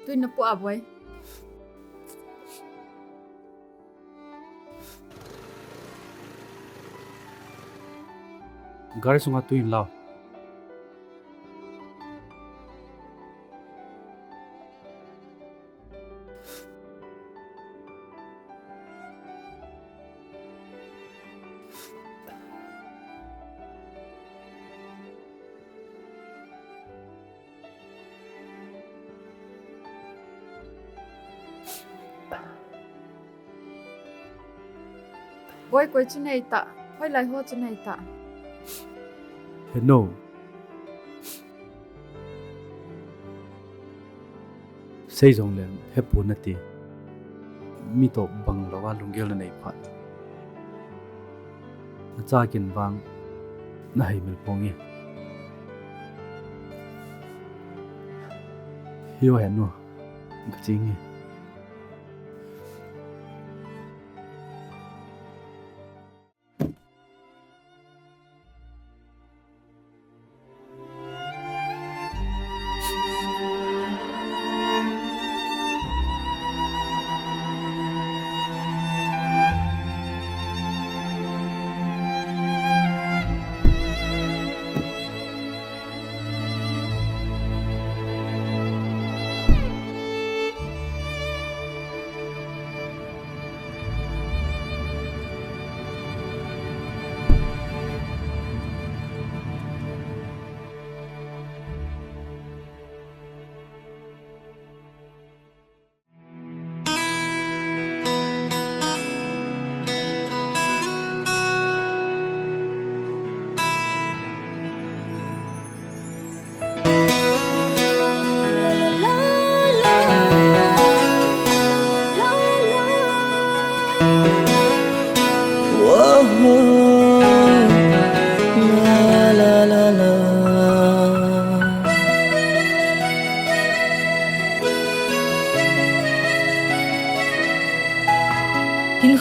Tui na pu a, Boi. Gari sunga tui in lao. Boi, koi chu nei ta, hoilai ho chu nei ta. He nu. Sei jong le, hepon nati. Mi toh bang louva lunggel nanei phat. Nacha kin vang, nahei mil ponge. Hiu he nu, kaching e.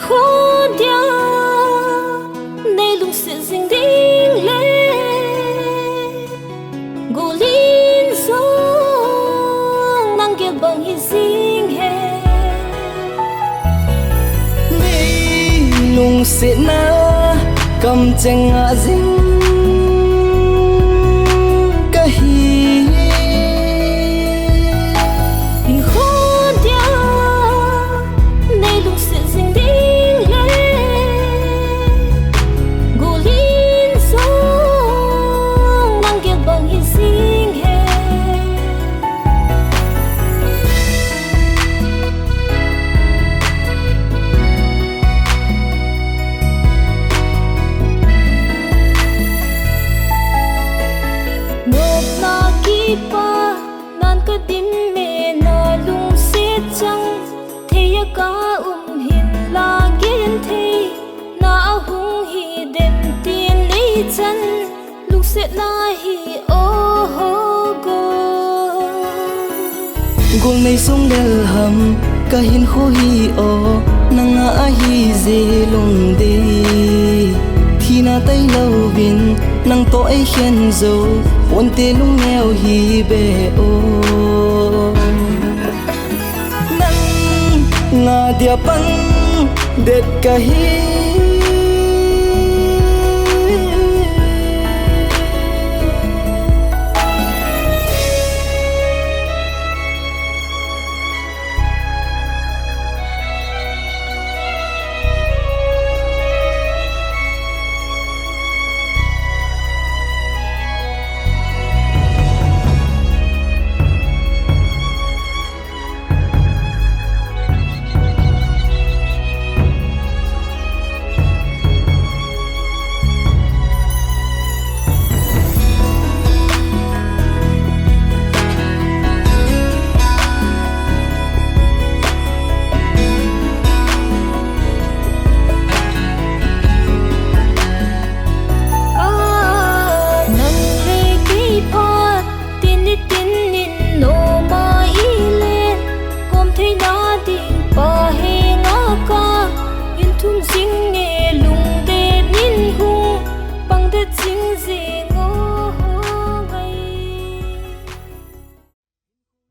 Kho dia nei lungset jing ding le, gulin jong nang gel bang hi jing e. Nei lungsetna kamcheng a jing kahi. Hinkho dia nei lungset jing ding le, gulin jong nang gel bang hi jing e. Nopna kipa nan ka dim e, na lungset chang thei a ka um hin la genthei na ahung hi den tin nei chan, lungsetna hi o ho go. Gol nei sung lel ham ka hinkho hi o, nanga ahi je lungdei. Thina tailou vin nang toh ei khen jou, ponte lungneo hi be o. Nanga dia pang det kahi.